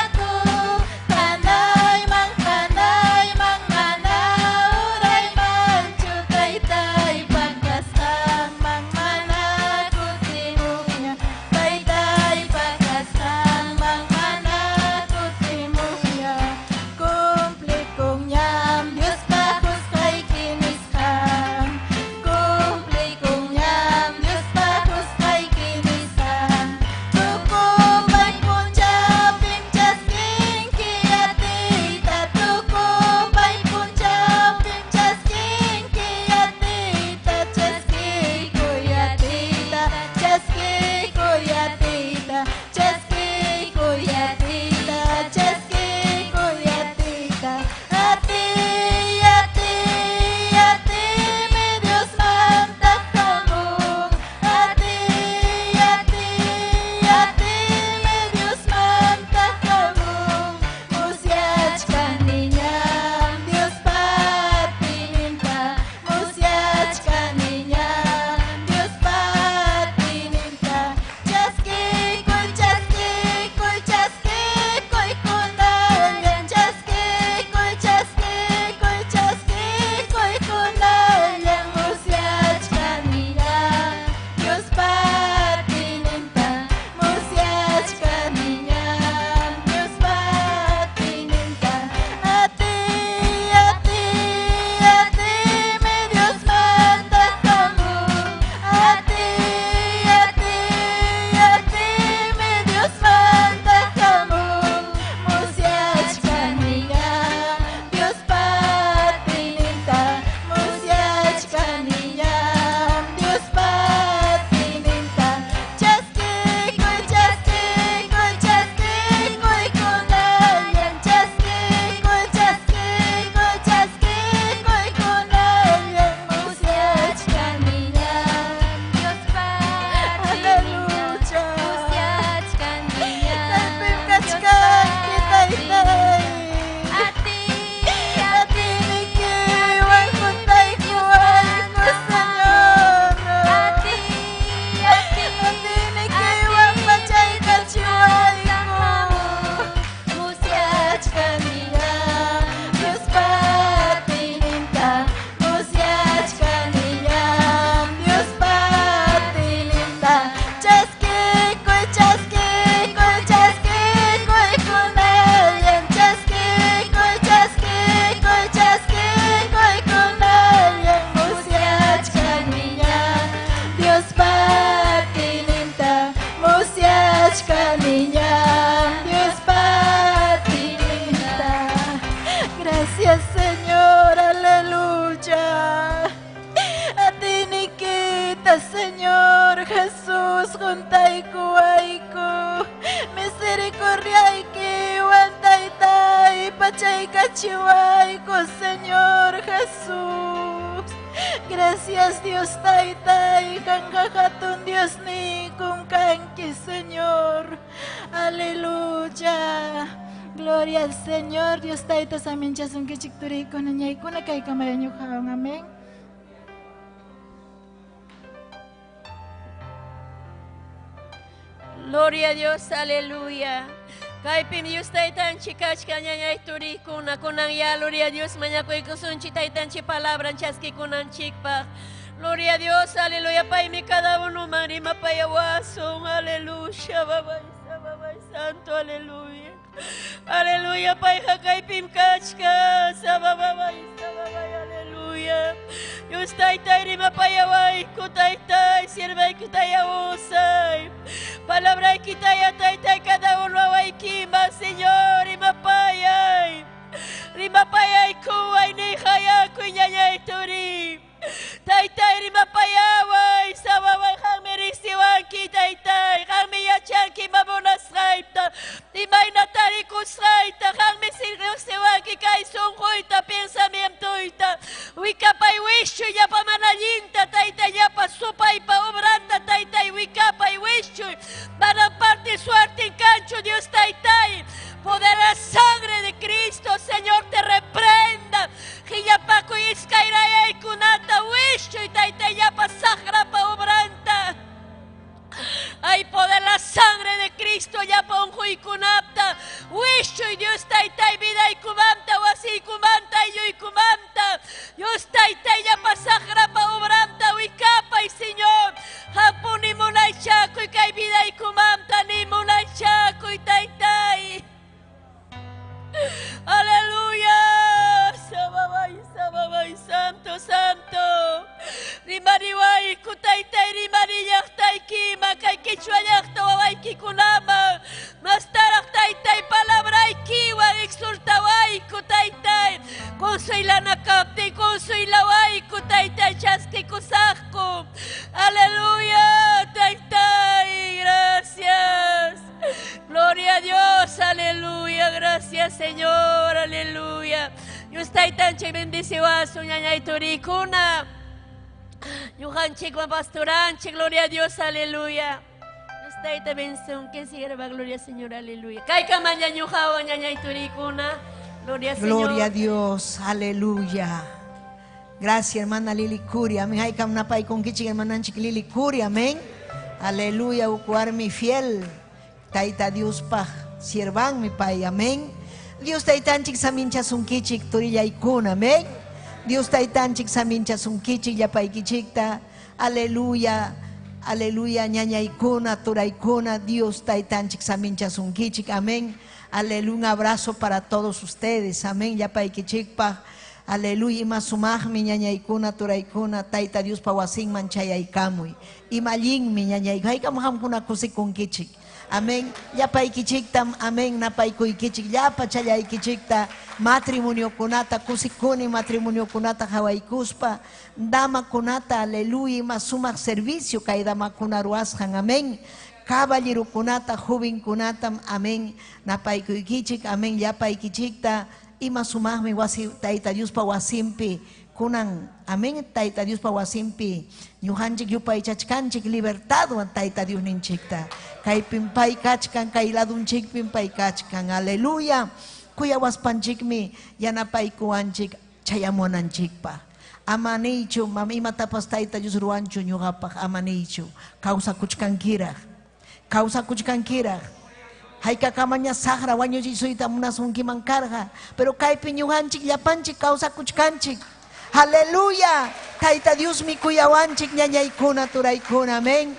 [SPEAKER 5] Jesús, juntaykuwayku. Misericordiaykiwan Taytay, pachaykachiwayku, Señor Jesús. Gracias Dios Taytay, qanqa hatun Diosniykum kanki, Señor. Aleluya. Gloria al Señor. Dios Tayta saminchasunkichik turiykuna ñaykuna kaykamaya ñuqawan. Amén.
[SPEAKER 1] Gloria a Dios, aleluya. Kaypim Dios taytanchik kachkan ñañay turiykuna kunan ya gloria a Dios mañakuykusunchik taytanchik palabran chaskikunanchikpaq. Gloria a Dios, aleluya. Paymi cada uno man rimapayawasun, aleluya, babay, babay, santo, aleluya. Aleluya, payqa kaypim kachkan, sababay, sababay, aleluya. Dios taytay rimapayawayku, taytay, sirvayku tayawusay. Palabraykitaya taytay cada uno awaykima, Señor, rimapayay. Rimapayaykuway nihayakuy ñañay turi. Taytay rimapayaway, sababay qanmi riqsiwanki taytay, qanmi yachanki ima munasqayta, imayna tarikusqayta, qanmi riqsiwanki kay sunquyta, pensamientoyta, wikapay wischuy llapa mana allinta, taytay llapa supaypa obranta, taytay wikapay wischuy, manam parte suerte kanchu Dios taytay, poder la sangre de Cristo, Señor, te reprenda. Hillapakuy iskayrayaykunata wischuy taytay llapa saqrapa obranta. Ay, poder la sangre de Cristo llapa unquykunapta. Wischuy Dios taytay vidaykumanta wasiykumanta aylluykumanta. Dios taytay llapa saqrapa obranta wikapay, Señor. Hampuni munaychakuy kay vidaykumanta ni munaychakuy taytay. Aleluya. Sababay, sababay, santo, santo. Rimariwayku taytay, rimarillaqtaykima, kay qichwa llaqta wawaykikunaman. Mastaraq taytay palabraykiwan exhortawayku taytay. Consuelana kaptin, consuelawayku taytay, chaskikusaqku. Aleluya, taytay, gracias. Gloria a Dios, aleluya, gracias Señor, aleluya. Dios taytanchik bendeciwasun ñañay turikuna. Ñuqanchikwan pastoranchik, gloria a Dios, aleluya. Dios tayta bendición, que sirva, gloria al Señor, aleluya. Kaykama ñañuqawan ñañay turikuna. Gloria al Señor.
[SPEAKER 6] Gloria a Dios, aleluya. Gracias, hermana Lili Curia. Amén. Haykam napaykunkichik, hermananchik Lili Curia, amén. Aleluya, ukuarmi fiel. Tayta Diospaq siervanmi pay, amén. Dios taytanchik saminchasunkichik turillaykuna, amén. Dios taytanchik saminchasunkichik llapaykichikta. Aleluya, aleluya, ñañaykuna, turaykuna, Dios taytanchik saminchasunkichik, amén. Aleluya, un abrazo para todos ustedes, amén. Llapaykichikpaq. Aleluya, ima sumaqmi ñañaykuna, turaykuna, tayta Diospa wasinman chayaykamuy. Ima allinmi ñañayku, haykam qamkuna kusikunkichik. Amén. Llapaykichiktam, amén, napaykuykichik, llapa challaykichikta, matrimoniokunata, kusikuni matrimoniokunata hawaykuspa, damakunata, aleluya, ima sumaq servicio kay damakuna ruwasqan, amén. Caballerokunata, jovenkunatam, amén, napaykuykichik, amén, llapaykichikta, ima sumaqmi wasi tayta Diospa wasinpi, kunan, amén, tayta Diospa wasinpi, ñuqanchik yupaychachkanchik libertadwan tayta Dios ninchikta. Kaypin pay kachkan, kay ladunchikpin pay kachkan, aleluya. Kuyawaspanchikmi yanapaykuwanchik chayamunanchikpaq. Ama niychu, mama imatapas tayta Dios ruwanchu ñuqapaq, ama niychu. Kawsakuchkankiraq, kawsakuchkankiraq. Haykakamaña saqra wañuchisuyta munasunkiman karqa, pero kaypi ñuqanchik llapanchik kawsakuchkanchik. Aleluya. Tayta Diosmi kuyawanchik ñañaykuna turaykuna, amén.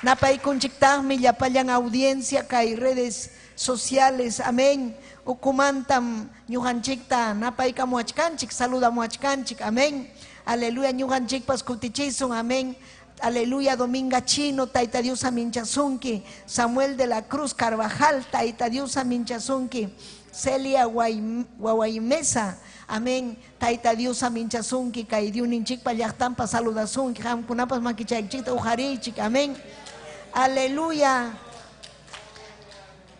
[SPEAKER 6] Napaykunchiktaqmi llapallan audiencia kay redes sociales, amén. Ukumantam ñuqanchikta napaykamuachkanchik, saludamuachkanchik, amén. Aleluya, ñuqanchikpas kutichisun, amén. Aleluya, Dominga Chino, Tayta Dios aminchasunki. Samuel de la Cruz Carvajal, Tayta Dios aminchasunki. Celia Guaymesa, amén. Tayta Dios aminchasunki, kay Diuninchikpa llaqtanpa saludasunki, qamkunapas makichaykichikta uqarichik, amén. Aleluya.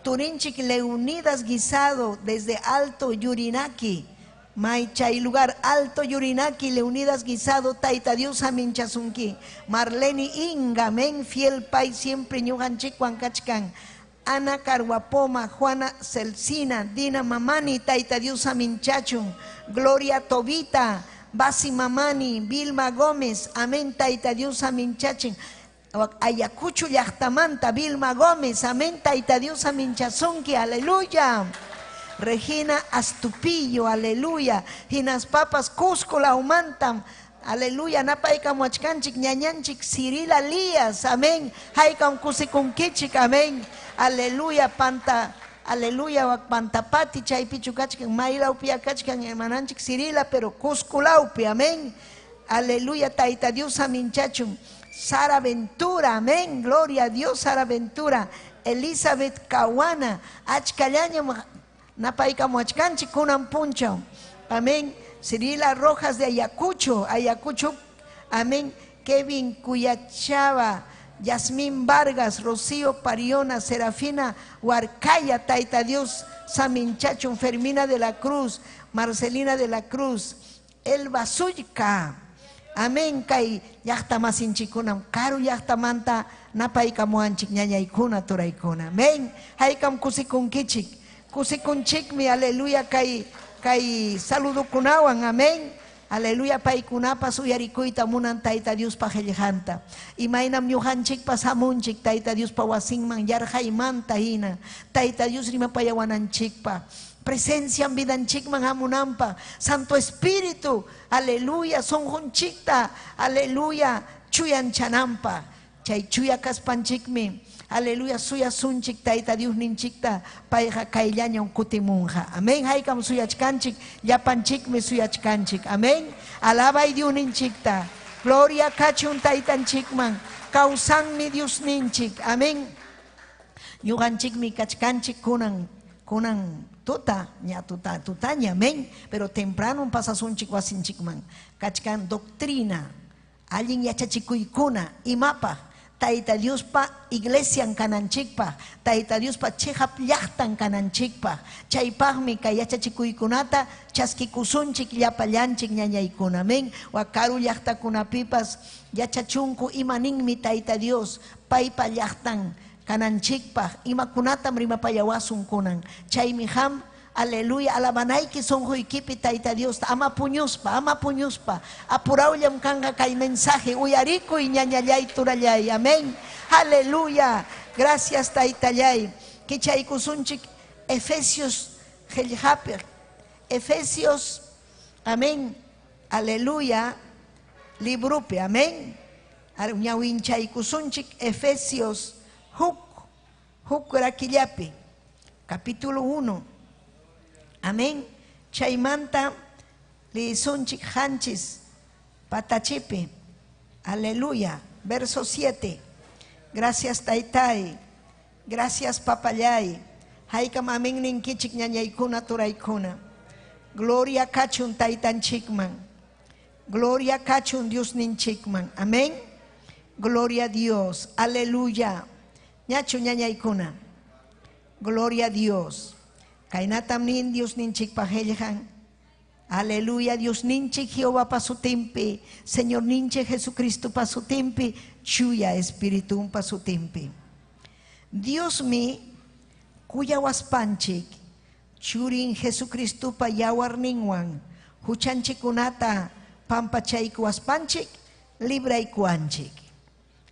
[SPEAKER 6] Turinchik Leonidas Guisado desde Alto Yurinaki. May lugar Alto Yurinaki, Leonidas Guisado, Taita Dios aminchasunki. Marlene Inga, men fiel pay siempre ñuqanchikwan kachkan. Ana Carguapoma, Juana Celcina, Dina Mamani, Taita Dios aminchachun. Gloria Tobita, Basi Mamani, Vilma Gómez, amén, Taita Dios aminchachin. Ayacucho llaqtamanta, Vilma Gómez, amén, Taita Dios aminchasunki, aleluya. Regina Astupillo, aleluya. Hinas Papas Cusco Laumantam, aleluya. Napaykamuachkanchik, ñañanchik, Cirila Lías, amén. Haykam kusikunkichik, amén. Aleluya, panta, aleluya, pantapati, chaypichu kachkan, maylawpi kachkan, hermananchik Cirila, pero Cusco laupi, amén. Aleluya, Taita Dios aminchachun. Sara Ventura, amén. Gloria a Dios, Sara Ventura. Elizabeth Kawana, achkallañam napaykamuachkanchik kunan punchaw. Amén. Cirila Rojas de Ayacucho, Ayacucho, amén. Kevin Cuyachava, Yasmín Vargas, Rocío Pariona, Serafina Huarcaya, Taita Dios, Saminchachun, Fermina de la Cruz, Marcelina de la Cruz, Elba Suyka. Amén, kay llaqta masinchikunam, karu llaqtamanta napaykamuanchik ñañaykuna turaykuna. Amén. Haykam kusikunkichik, kusikunchikmi, aleluya, kay kay saludukunawan, amén. Aleluya, paykunapas uyarikuyta munan Tayta Diospa qillqanta. Imaynam ñuqanchikpas hamunchik Tayta Diospa wasinman yarqaymanta hina. Tayta Dios rimapayawananchikpa. Presencia vidanchikman hamunanpa. Santo Espíritu, aleluya, sunqunchikta, aleluya, chuyanchananpa. Chay chuya kaspanchikmi, aleluya, suyasunchik Tayta Dios ninchikta, payqa kayllañam kutimunqa. Amén. Haykam suyachkanchik, llapanchikmi suyachkanchik. Amén. Alabay Dios ninchikta. Gloria kachun Taytanchikman. Kawsanmi Dios ninchik. Amén. Ñuqanchikmi kachkanchik kunan, kunan tuta, ña tuta, tutaña, amén. Pero temprano pasasunchik wasinchikman. Kachkan doctrina, allin yachachikuykuna, imapaq, Tayta Diospa iglesian kananchikpaq, Tayta Diospa chiqap llaqtan kananchikpaq. Chaypaqmi kay yachachikuykunata chaskikusunchik llapallanchik ñañaykuna, amén. Wa karu llaqtakunapipas yachachunku imaninmi Tayta Dios paypa llaqtan kananchikpaq, imakunatam rimapayawasun kunan. Chaymi ham, aleluya, alabanayki sunquykipi Tayta Dios, ama puñuspa, ama puñuspa. Apurawllam kanqa kay mensaje, uyarikuy ñañallay turallay, amén. Aleluya, gracias Taytallay. Kichaykusunchik Efesios qillqapi, Efesios, amén, aleluya, librupi, amén. Ñawinchaykusunchik Efesios huk, huk rakillapi, capítulo 1. Amén. Chaymanta lisunchik hanchis patachipi. Aleluya. Verso 7. Gracias Taytay. Gracias Papallay. Haykam amén ninkichik ñañaykuna turaykuna. Gloria kachun Taytanchikman. Gloria kachun Dios ninchikman. Amén. Gloria a Dios. Aleluya. Ñachu ñañaykuna. Gloria a Dios. Kaynatam nin Dios ninchikpa qillqan. Aleluya, Dios ninchik Jehová pasutimpi, Señor ninchik Jesucristo pasutimpi, chuya Espíritu pasutimpi. Dios mi kuyawaspanchik, churin Jesucristo pa yawarninwan, huchanchikunata pampachaykuwaspanchik, libraykuanchik.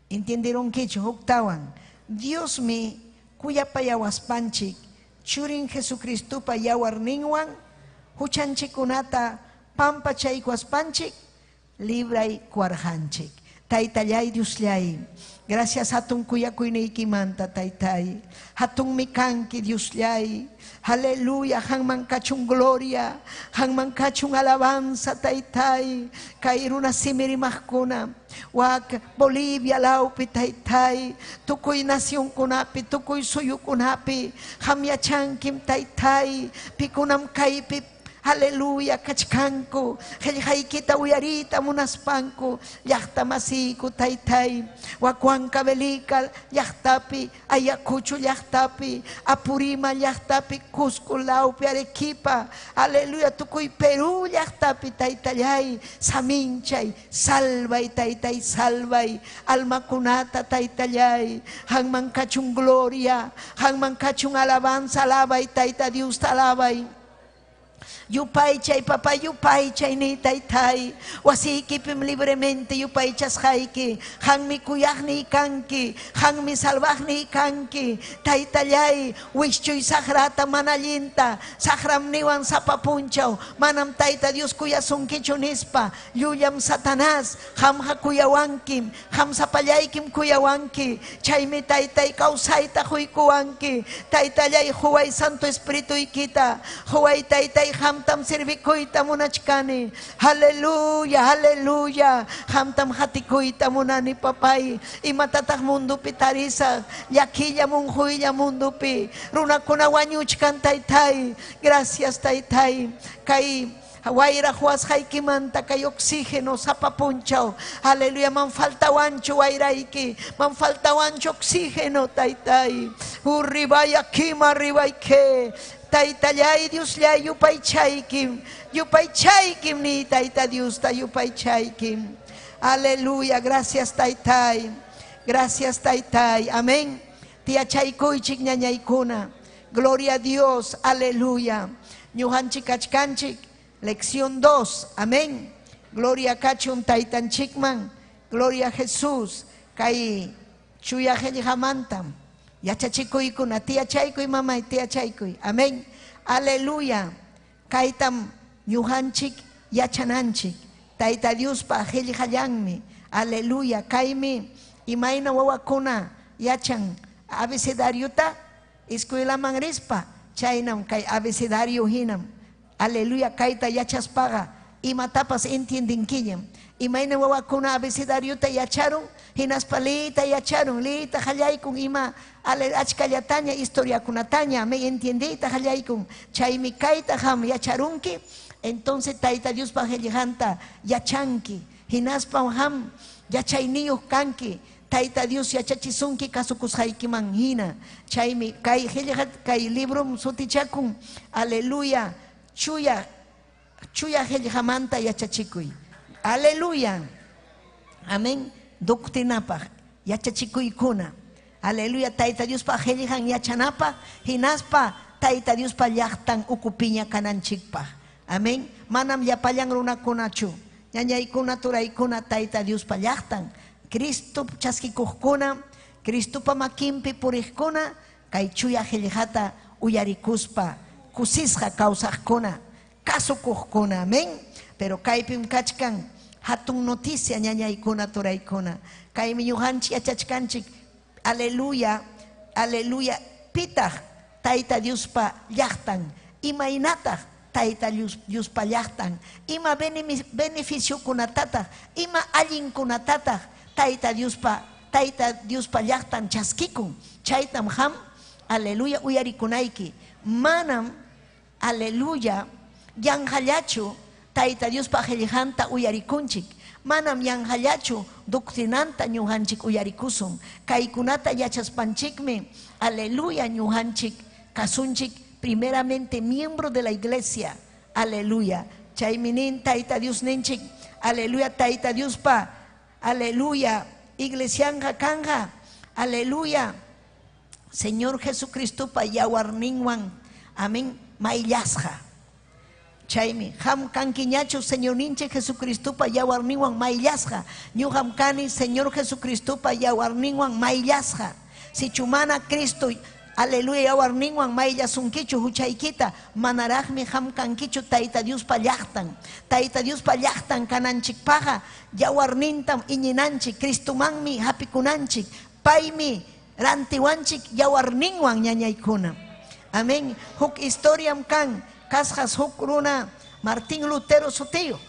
[SPEAKER 6] ¿Entendieron kichu? Huktawan. Dios mi kuyapayawaspanchik, churin Jesucristo pa yawarninwan, huchanchikunata pampachaykuaspanchik, libraykuarjanchik. Taytallay Diosllay, gracias hatun kuyakuyniykimanta Taytay. Hatun mikanki Diosllay. Aleluya, hanman kachun gloria, hanman kachun alabanza Taytay. Kay runa simirimaqkuna, wak Bolivia lawpi Taytay, tukuy nacionkunapi, tukuy suyukunapi, hamyachankim Taytay, pikunam kaypi. Aleluya, kachkanku. Qillqaykita uyariyta munaspanku. Llaqta masiyku taytay. Huancavelika llaqtapi, Ayacucho llaqtapi, Apurima llaqtapi, Cusco lawpi, Arequipa. Aleluya, tukuy Perú llaqtapi taytallay, saminchay, salvay taytay, salvay. Almakunata taytallay, qamman kachun gloria, qamman kachun alabanza, alabay tayta Dios alabay. Yupaychay papá, yupaychay ni taytay. Wasiykipim libremente yupaychasqayki. Qammi kuyaqniy kanki, qammi salvaqniy kanki. Taytallay, wischuy saqrata mana allinta, saqram niwan sapa punchaw, manam tayta Dios kuyasunkichu nispa. Llullam Satanás, qamqa kuyawankim, qam sapallaykim kuyawanki. Chaymi taytay kawsayta quykuwanki. Taytallay, quway Santo Espirituykita, quway taytay qamtam servikuyta munachkani. Aleluya, aleluya. Qamtam hatikuyta munani papay. Imatataq mundupi tarisaq, llakilla munquylla mundupi. Runakuna wañuchkan taytay. Gracias taytay. Kay wayra quwasqaykimanta kay oxígeno sapa punchaw. Aleluya, man faltawanchu wayrayki, man faltawanchu oxígeno taytay. Urribaya kima ribayke. Taytallay Diosllay yupaychaykim, yupaychaykim ni tayta Diosta yupaychaykim. Aleluya, gracias taytay. Gracias taytay. Amén. Tiyachaykuychik ñañaykuna. Gloria a Dios, aleluya. Ñuqanchik kachkanchik. Lección 2, amén. Gloria kachun taytanchikman. Gloria a Jesús. Kay chuya qillqamantam. Yachachikuykuna, tiyachaykuy mamay, tiyachaykuy. Amén. Aleluya. Kaytam ñuqanchik yachananchik. Tayta Diospa qillqallanmi. Aleluya. Kaymi imayna wawakuna yachan abecedariota escuelaman rispa. Chaynam kay abecedario hinam. Aleluya, kayta yachaspaqa imatapas entiendinkiñam. Imayna wawakuna abecedariota yacharun, hinaspa liyta yacharun, liyta qallaykun ima achkallataña historiakunataña, me entiendiyta qallaykun. Chaymi kayta qam yacharunki, entonces tayta Diospa qillqanta yachanki. Hinaspa qam yachayniyuq kanki. Tayta Dios yachachisunki kasukusqaykiman hina. Chaymi kay qillqa kay librum sutichakun. Aleluya. Chuya chuya qillqamanta yachachikuy. Aleluya. Amén. Doctrinapaq yachachikuykuna. Aleluya. Tayta Diospa qillqan yachanapaq hinaspa Tayta Diospa llaqtan ukupiña kananchikpaq. Amén. Manam llapallan runakunachu. Ñañaykuna turaykuna Tayta Diospa llaqtan. Cristo chaskikuqkuna, Cristopa makinpi puriqkuna, kay chuya qillqata uyarikuspa kusisqa kawsaqkuna, kasukuqkuna. Amén. Pero kaypim kachkan hatun noticia ñañaykuna turaykuna. Kaymi ñuqanchik yachachkanchik. Aleluya, aleluya. Pitaq Tayta Diospa llaqtan, imaynataq Tayta Diospa llaqtan, ima beneficiokunatataq, ima allinkunatataq Tayta Diospa llaqtan chaskikun. Chaytam qam, aleluya, uyarikunayki. Manam, aleluya, yanqallachu Tayta Diospa qillqanta uyarikunchik. Manam yanqallachu doctrinanta ñuqanchik uyarikusun. Kaykunata yachaspanchikmi, aleluya, ñuqanchik kasunchik primeramente miembro de la iglesia. Aleluya. Chaymi nin Tayta Dios ninchik, aleluya, Tayta Diospa, aleluya, iglesianja kanja, aleluya. Señor Jesucristopa yawarninwan, amén, mayllasqa. Chaymi qam kankiñachu Señor ninchik Jesucristopa yawarninwan mayllasqa. Ñuqam kani Señor Jesucristopa yawarninwan mayllasqa. Sichu mana Cristo, aleluya, yawarninwan mayllasunkichu huchaykita, manaraqmi qam kankichu Tayta Diospa llaqtan. Tayta Diospa llaqtan kananchikpaqa yawarnintam iñinanchik, Cristomanmi hapikunanchik, paymi rantiwanchik yawarninwan ñañaykuna. Amén. Huk historiam kan kasqas huk runa Martín Lutero sutiyo.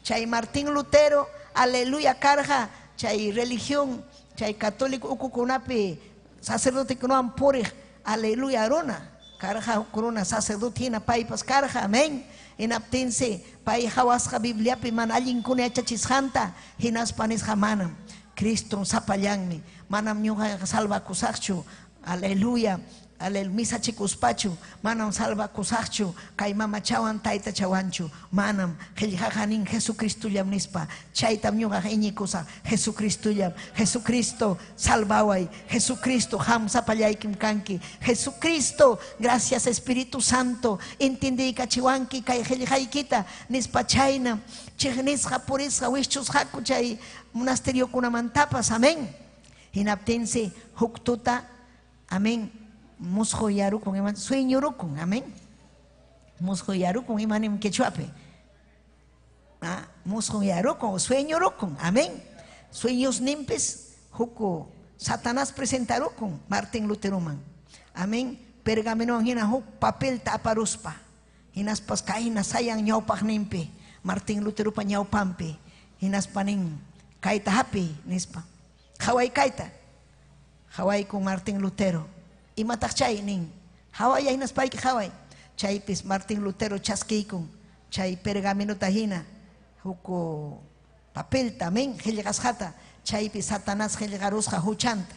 [SPEAKER 6] Chay Martín Lutero, aleluya, karqa chay religión, chay católico ukukunapi sacerdotekunawan puriq, aleluya, runa. Karqa huk runa sacerdote hina paypas karqa, amén. Hinaptinsi pay qawasqa Bibliapi mana allinkuna yachachisqanta, hinaspa nisqa manam. Cristom sapallanmi, manam ñuqaqa salvakusaqchu, aleluya. Aleluya, misachikuspachu, manam salvakusaqchu, kay mamachawan taytachawanchu, manam. Qillqaqa nin Jesucristollam nispa, chaytam ñuqaqa iñikusaq, Jesucristollam, Jesucristo salvaway, Jesucristo qam sapallaykim kanki, Jesucristo, gracias Espíritu Santo, entendiykachiwanki kay qillqaykita nispa chayna chiqnisqa purisqa wischusqaku chay monasteriokunamantapas, amén. Hinaptinsi huk tuta, amén, musquyarukun, ima sueñurukun, amén. Musquyarukun, ima nim quechuapi. Ah, musquyarukun, sueñurukun, amén. Sueños nimpis huk Satanás presentarukun Martín Luteruman. Amén. Pergaminowan hina huk papelta aparuspa. Hinaspas kayna sayan ñawpaqninpi, Martín Luterupa ñawpanpi. Hinaspa nin, kayta hapiy, nispa. Qhaway kayta. Qhawaykun Martín Lutero. Imataq chay nin. Hawaya hinaspayki qhaway. Chaypis Martín Lutero chaskiykun chay pergaminota hina huk papelta, amén, qillqasqata. Chaypi Satanás qillqarusqa huchanta.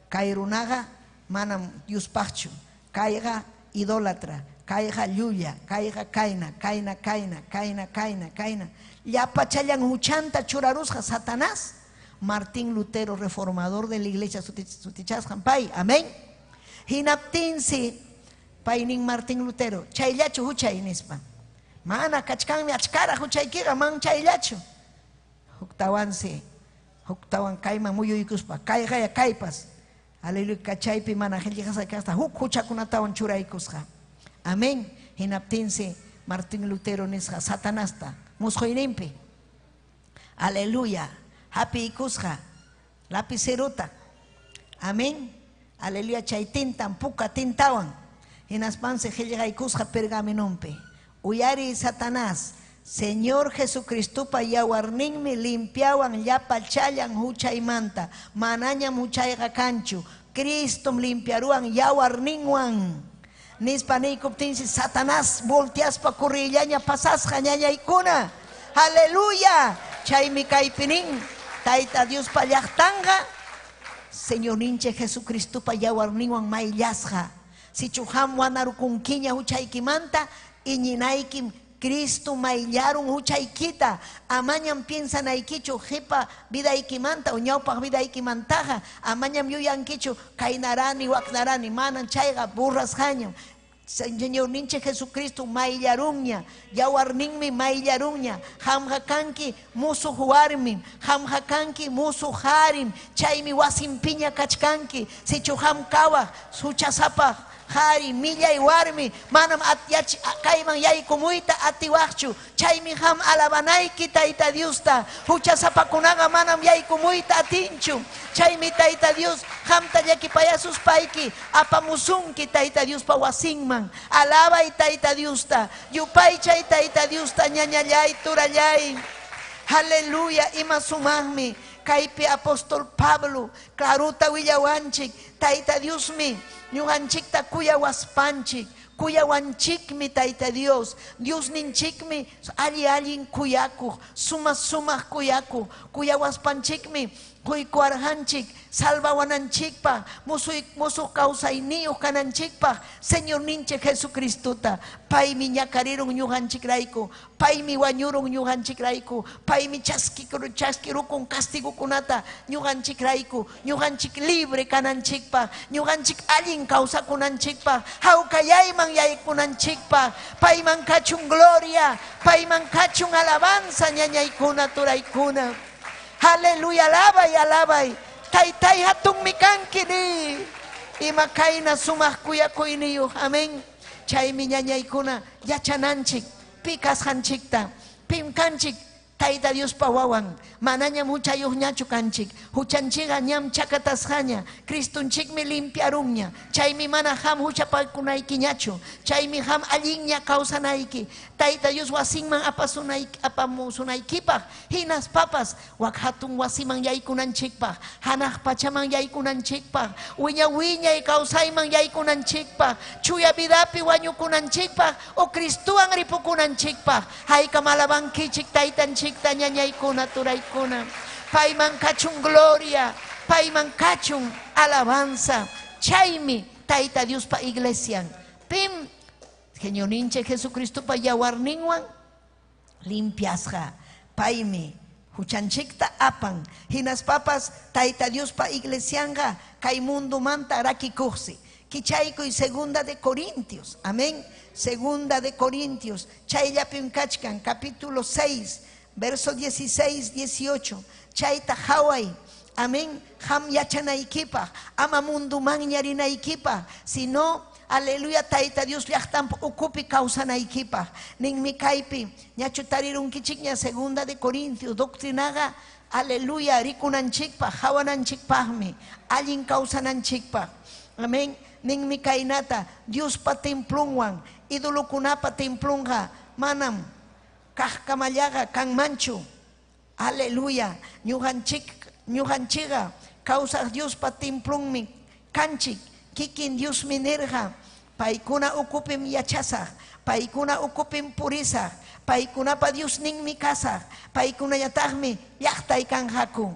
[SPEAKER 6] Kay runaqa manam Diospaqchu. Kayqa idólatra, kayqa llulla, kayqa kayna, kayna, kayna, kayna, kayna, kayna. Llapachallan huchanta churarusqa Satanás. Martín Lutero, reformador de la iglesia, sutichasqan pay, amén. Hinaptinsi paynin Martín Lutero, chayllachu huchay nispa. Mana kachkanmi achkaraq huchaykiqa, man chayllachu. Huktawansi, huktawan kayman muyuykuspa, kayqaya kaypas. Aleluya, chaypi mana qillqasqa kasta huk huchakunatawan churaykusqa. Amén. Hinaptinsi Martín Lutero nisqa Satanasta musquyninpi. Aleluya. Hapiykusqa lapicerota. Amén. Aleluya, chay tintan puka tintawan. Hinaspansi qillqaykusqa pergaminonpi. Uyariy Satanás, Señor Jesucristopa yawarninmi limpiawan llapa challan huchaymanta. Manañam huchayqa kanchu. Cristom limpiaruwan yawarninwan. Nispa niykuptinsi Satanás volteaspa kurriyllaña pasasqa ñañaykuna. Aleluya. Chaymi kaypi nin, Tayta Diospa llaqtanqa Señorninchik Jesucristopa yawarninwan mayllasqa. Sichu qam wanarukunkiña huchaykimanta, iñinaykim Cristo mayllarun huchaykita. Amañam piensanaykichu qipa vidaykimanta o ñawpaq vidaykimantaqa. Amañam yuyankichu kaynarani, waknarani. Manam chayqa burrasqañam. Señorninchik Jesucristo mayllarunña, yawarninmi mayllarunña. Qamqa kanki musuq warmim, qamqa kanki musuq qarim, chaymi wasinpiña kachkanki. Sichu qam kawaq huchasapaq qari, millay warmi, manam kayman yaykumuyta atiwaqchu. Chaymi qam alabanayki Tayta Diosta. Huchasapakunaqa manam yaykumuyta atinchu. Chaymi Tayta Dios qamta llakipayasuspayki apamusunki Tayta Diospa wasinman. Alabay Tayta Diosta, yupaychay Tayta Diosta, ñañallay, turallay. Aleluya, ima sumaqmi kaypi apóstol Pablo claruta willawanchik. Tayta Diosmi ñuqanchikta kuyawaspanchik, kuyawanchikmi Tayta Dios. Diosninchikmi alli allin kuyakuq, sumaq sumaq kuyakuq. Kuyawaspanchikmi quykuwarqanchik salvawananchikpaq, musuq kawsayniyuq kananchikpaq Señorninchik Jesucristota. Paymi ñakarirun ñuqanchikrayku, paymi wañurun ñuqanchikrayku, paymi chaskirukun castigukunata ñuqanchikrayku, ñuqanchik libre kananchikpaq, ñuqanchik allin kawsakunanchikpaq, hawkayayman yaykunanchikpaq. Payman kachun gloria, payman kachun alabanza, ñañaykuna, turaykuna. Aleluya, alabay, alabay. Taytay hatunmi kanki ni. Ima kayna sumaq kuyakuyniyuq, amén. Chaymi ñañaykuna yachananchik pi kasqanchikta, pim kanchik. Tayta Diospa wawan, manañam huchayuqñachu kanchik. Huchanchikqa ñam chakatasqaña, Cristonchikmi limpiarunña. Chaymi mana qam huchapakunaykiñachu. Chaymi qam allinña kawsanayki. Tayta Dios wasinman apamusunaykipaq, hinaspapas wak hatun wasiman yaykunanchikpaq, hanaq pachaman yaykunanchikpaq, wiña wiñay kawsayman yaykunanchikpaq, chuya vidapi wañukunanchikpaq, o Cristowan ripukunanchikpaq. Haykam alabankichik taytanchikta ñañaykuna turaykuna. Payman kachun gloria, payman kachun alabanza. Chaymi Tayta Diospa iglesian. Pim Señorninchik Jesucristopa yawarninwan limpiasqa. Paymi huchanchikta apan. Hinaspapas Tayta Diospa iglesianqa kay mundumanta rakikuqsi. Kichaykuy Segunda de Corintios. Amén. Segunda de Corintios. Chayllapim kachkan capítulo 6, verso 16, 18. Chayta haway. Amén. Qam yachanaykipaq, ama mundumanña rinaykipaq, sino aleluya Tayta Dios llaqtanpa ukupi kawsanaykipaq. Ninmi kaypi, ñachu tarirunkichikña Segunda de Corintios doctrinaqa, aleluya rikunanchikpaq, hawananchikpaqmi, allin kawsananchikpaq. Amén. Ninmi kaynata, Diospa templonwan, idolokunapa templonqa manam kaqkamallaqa kanmanchu. Aleluya. Ñuqanchikqa kawsaq Diospa templonmi kanchik. Kikin Diosmi nirqa, paykuna ukupim yachasaq, paykuna ukupim purisaq, paykunapa Diosninmi kasaq, paykunañataqmi llaqtay kanqaku.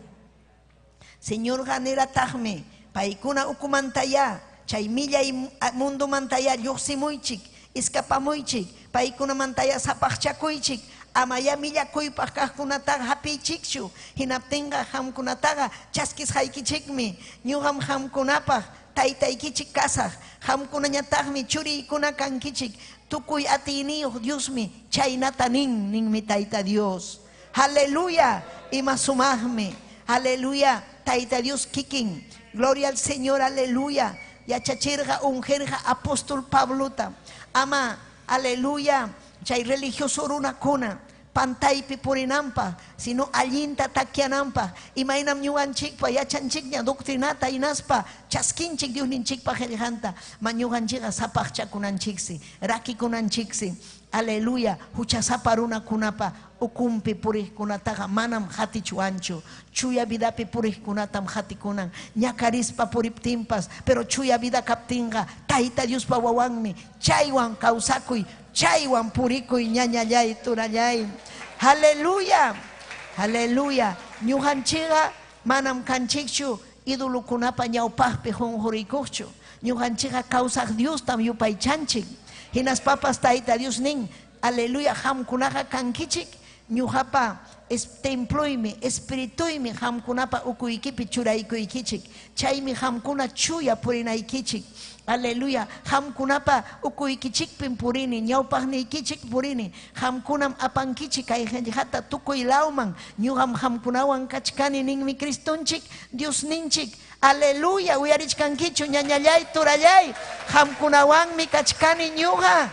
[SPEAKER 6] Señorqa nirataqmi, paykuna ukumantayá, chay millay mundumantayá lluqsimuychik, escapamuychik, paykunamantayá sapaqchakuychik, amayá millakuypaq kaqkunataqa hapiychikchu, hinaptinqa qamkunataqa chaskisqaykichikmi, ñuqam qamkunapaq taytaykichik kasaq, qamkunañataqmi churiykuna kankichik, tukuy atiyniyuq Diosmi chaynata nin, ninmi Tayta Dios. Aleluya, ima sumaqmi. Aleluya, Tayta Dios kikin. Gloria al Señor, aleluya. Yachachirqa, ungirqa apóstol Pablota. Ama, aleluya, chay religioso runakuna pantaypi purinanpaq, sino allinta takyananpaq. Imaynam ñuqanchikpa yachanchikña doctrinata hinaspa chaskinchik Diosninchikpa qillqanta, ma ñuqanchikqa sapaqchakunanchiksi, rakikunanchiksi. Aleluya, huchasapa runakunapa ukumpi puriqkunataqa manam hatichwanchu. Chuya vidapi puriqkunatam hatikunan, ñakarispa puriptinpas, pero chuya vida kaptinqa Tayta Diospa wawanmi, chaywan kawsakuy, chaywan purikuy, ñañallay, turallay. Aleluya, aleluya. Ñuqanchikqa manam kanchikchu idolokunapa ñawpaqpi qunqurikuqchu. Ñuqanchikqa kawsaq Diostam yupaychanchik. Hinaspapas Tayta Dios nin, aleluya, qamkunaqa kankichik, ñuqapa temploymi, espirituymi qamkunapa ukuykipi churaykuykichik. Chaymi qamkuna chuya purinaykichik. Aleluya, qamkunapa ukuykichikpim purini, ñawpaqniykichik purini. Qamkunam apankichik kay qillqata tukuy lawman. Ñuqam qamkunawan kachkani ninmi Cristonchik, Diosninchik. Aleluya, uyarichkankichu ñañallay, turallay, qamkunawanmi kachkani ñuqa.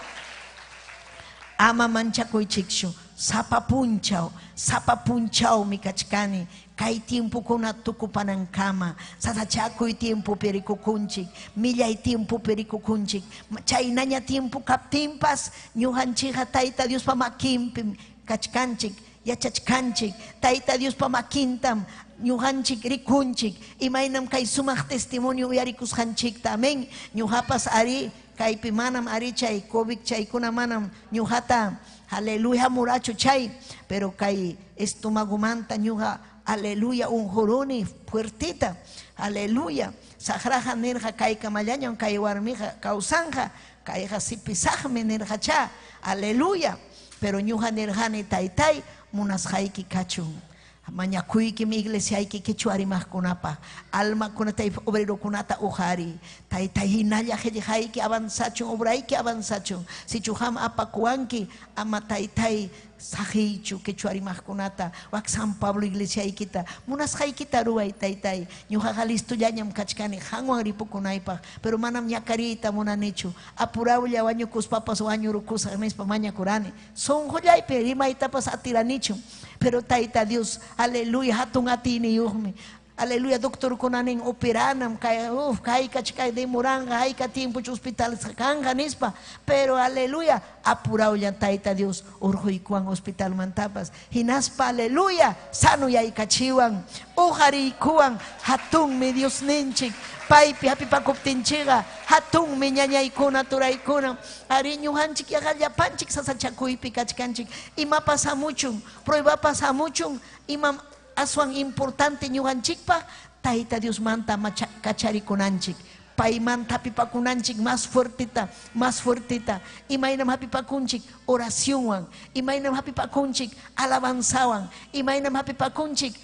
[SPEAKER 6] Ama manchakuychikchu, sapa punchaw, sapa punchawmi kachkani. Kay tiempokuna tukupanankama, sasachakuy tiempopi rikukunchik, millay tiempopi rikukunchik. Chaynaña tiempo kaptinpas, ñuqanchikqa Tayta Diospa makinpim kachkanchik, yachachkanchik. Tayta Diospa makintam ñuqanchik rikunchik. Imaynam kay sumaq testimonio uyarikusqanchikta. Amén. Ñuqapas ari kaypi manam ari chay COVID chaykuna manam ñuqata aleluya murachu chay, pero kay estomagomanta ñuqa aleluya unjuruni fuertita. Aleluya. Saqraqa nirqa kaykamallañam kay warmiqa kawsanja, kayqa sipisaqmi nirqacha. Aleluya. Pero ñuqa nirqani taytay munasqayki kachun. Mañakuykim iglesiayki quechua rimaqkunapaq, almakunata obrerokunata uqari. Taytay hinalla qillqayki avanzachun, obrayki avanzachun. Sichu qam apakuwanki, ama taytay saqiychu quechua rimaqkunata, wak San Pablo iglesiaykita, munasqaykita ruway taytay. Ñuqaqa listollañam kachkani qanwan ripukunaypaq, pero manam ñakariyta munanichu. Apurawlla wañukuspapas wañurukusaq nispa mañakurani. Sunqullaypi rimaytapas atiranichu. Pero Tayta Dios, aleluya, hatun atiyniyuqmi. Aleluya, doctorkuna nin operanam, kay uf, haykach kay demoranqa, hayka tiempoch hospitalsqa kanqa nispa. Pero aleluya, apurawllan Tayta Dios urquykuwan hospitalmantapas. Hinaspa aleluya, sanuyaykachiwan, uqariykuwan, hatunmi Diosninchik. Paypi hapipakuptinchikqa, hatunmi ñañaykuna, turaykuna. Ari ñuqanchik yaqa llapanchik sasachakuypi kachkanchik. Imapas hamuchun, pruebapas hamuchun, imam aswan importante ñuqanchikpaq Tayta Diosmanta kacharikunanchik. Paymanta hapipakunanchik más fuertita, más fuertita. Imaynam hapipakunchik oracionwan, imaynam hapipakunchik alabanzawan, imaynam hapipakunchik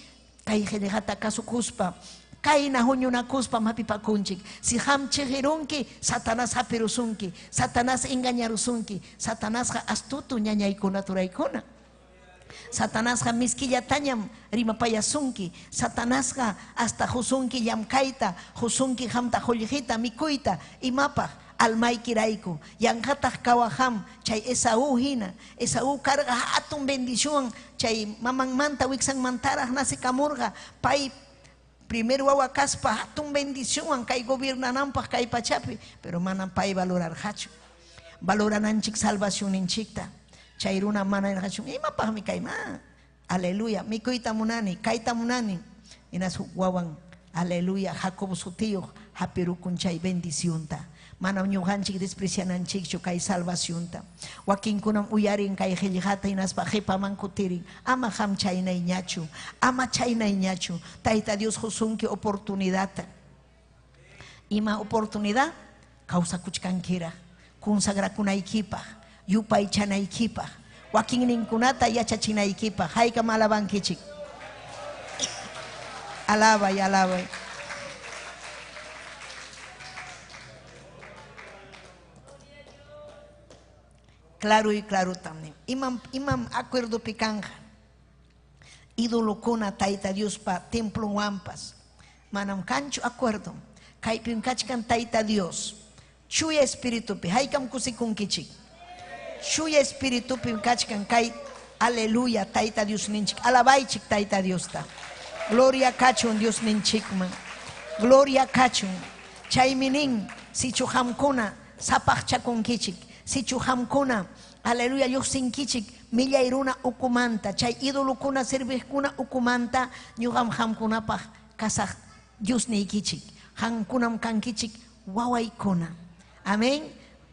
[SPEAKER 6] kay qillqata kasukuspa, kayna huñunakuspam hapipakunchik. Si qam chiqirunki, Satanás hapirusunki, Satanás engañarusunki, Satanasqa astuto ñañaykuna turaykuna. Satanasqa miskillatañam rimapayasunki. Satanasqa hasta husunki llamkayta, husunki qamta qullqita mikuyta, imapaq almaykirayku. Yanqataq kawaqam chay Esaú hina. Esaú karqa hatun bendición chay mamanmanta wiksanmantaraq nacikamurqa. Pay primer wawa kaspa hatun bendicionwan kay gobernananpaq kay pachapi, pero manam pay valorarqachu. Valorananchik salvacionninchikta. Chay runa mana nirqachu, imapaqmi kayma? Aleluya, mikuyta munani, kayta munani. Hinas huk wawan, aleluya, Jacob sutiyuq hapirukun chay bendicionta. Manam ñuqanchik despreciananchikchu kay salvacionta. Wakinkunam uyarin kay qillqata hinaspa qipaman kutirin. Ama qam chaynayñachu, ama chaynayñachu. Tayta Dios husunki oportunidadta. Ima oportunidad? Kawsakuchkankiraq, consagrakunaykipaq, yupaychanaykipaq, wakinninkunata yachachinaykipaq. Haykam alabankichik. Alabay, alabay. Claro y claro también. Imam, imam acuerdopi kanja. Idolokuna Tayta Diospa templonwanpas. Manam kanchu acuerdo. Kaypim kachkan Tayta Dios. Chuya espiritupi. Haykam kusikunkichik. Chuya espiritupim kachkan kay aleluya Tayta Diosninchik. Alabaychik Tayta Diosta. Gloria kachun Diosninchikman. Gloria kachun. Chaymi nin sichu qamkuna sapaqchakunkichik. Sichu qamkuna aleluya lluqsinkichik millay runa ukumanta, chay idolokuna serviqkuna ukumanta ñuqam qamkunapaq kasaq Diosniykichik. Qamkunam kankichik wawaykuna. Amén.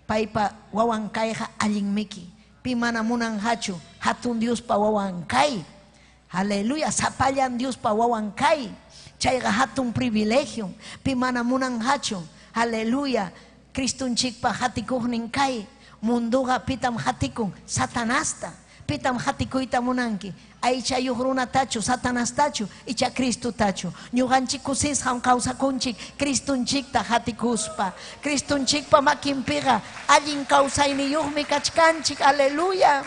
[SPEAKER 6] Paypa wawan kayqa allinmiki. Pi mana munanqachu hatun Diospa wawan kay. Aleluya, sapallan Diospa wawan kay. Chayqa hatun privilegio. Pi mana munanqachu. Aleluya, Cristonchikpa hatikuqnin kay. Munduqa pitam hatikun Satanasta. Pitam hatikuyta munanki. Aychayuq runatachu, Satanastachu, icha Cristotachu. Ñuqanchik kusisqam kawsakunchik Cristonchikta hatikuspa. Cristonchikpa makinpiqa allin kawsayniyuqmi kachkanchik. Aleluya.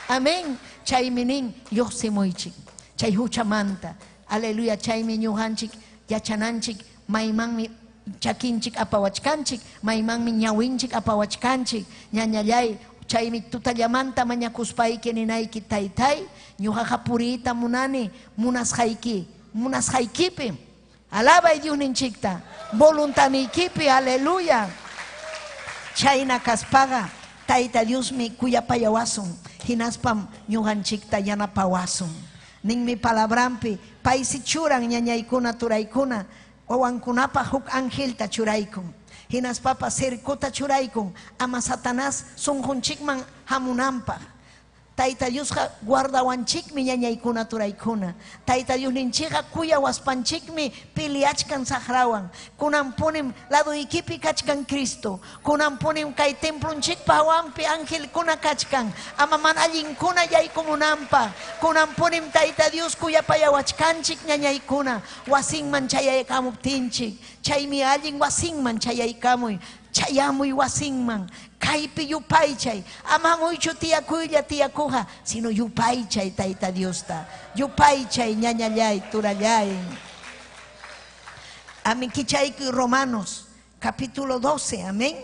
[SPEAKER 6] Amén. Chaymi nin lluqsimuychik. Chay huchamanta. Aleluya. Chaymi ñuqanchik yachananchik maymanmi chakinchik apawachkanchik, maymanmi ñawinchik apawachkanchik. Ñañallay, chaymi tutallamanta mañakuspayki ninayki taytay, ñuqaqa puriyta munani, munasqayki, munasqaykipi. Alabay Diosninchikta, voluntadniykipi, aleluya. Chayna kaspaqa Tayta Diosmi kuyapayawasun, hinaspam ñuqanchikta yanapawasun. Ninmi palabrampi, paysi churan ñañaykuna turaykuna, wawankunapaq huk angelta churaykun. Hinaspapas cercota churaykun, ama Satanás sunqunchikman hamunanpaq. Tayta Diosqa guardawanchikmi ñañaykuna turaykuna. Tayta Diosninchikqa kuyawaspanchikmi peleachkan saqrawan. Kunanpunim ladoykipi kachkan Cristo. Kunanpunim kay templonchikpa hawanpi angelkuna kachkan. Ama mana allinkuna yaykumunanpaq. Kunanpunim Tayta Dios kuyapayawachkanchik ñañaykuna. Wasinman chayaykamuptinchik. Chaymi allin wasinman chayaykamuy. Chayamuy wasinman. Kaypi yupaychay. Ama muychu tiyakuylla tiyakuqa, sino yupaychay Tayta Diosta. Yupaychay ñañallay, turallay. Amén. Kichaykuy Romanos, capítulo 12, amén.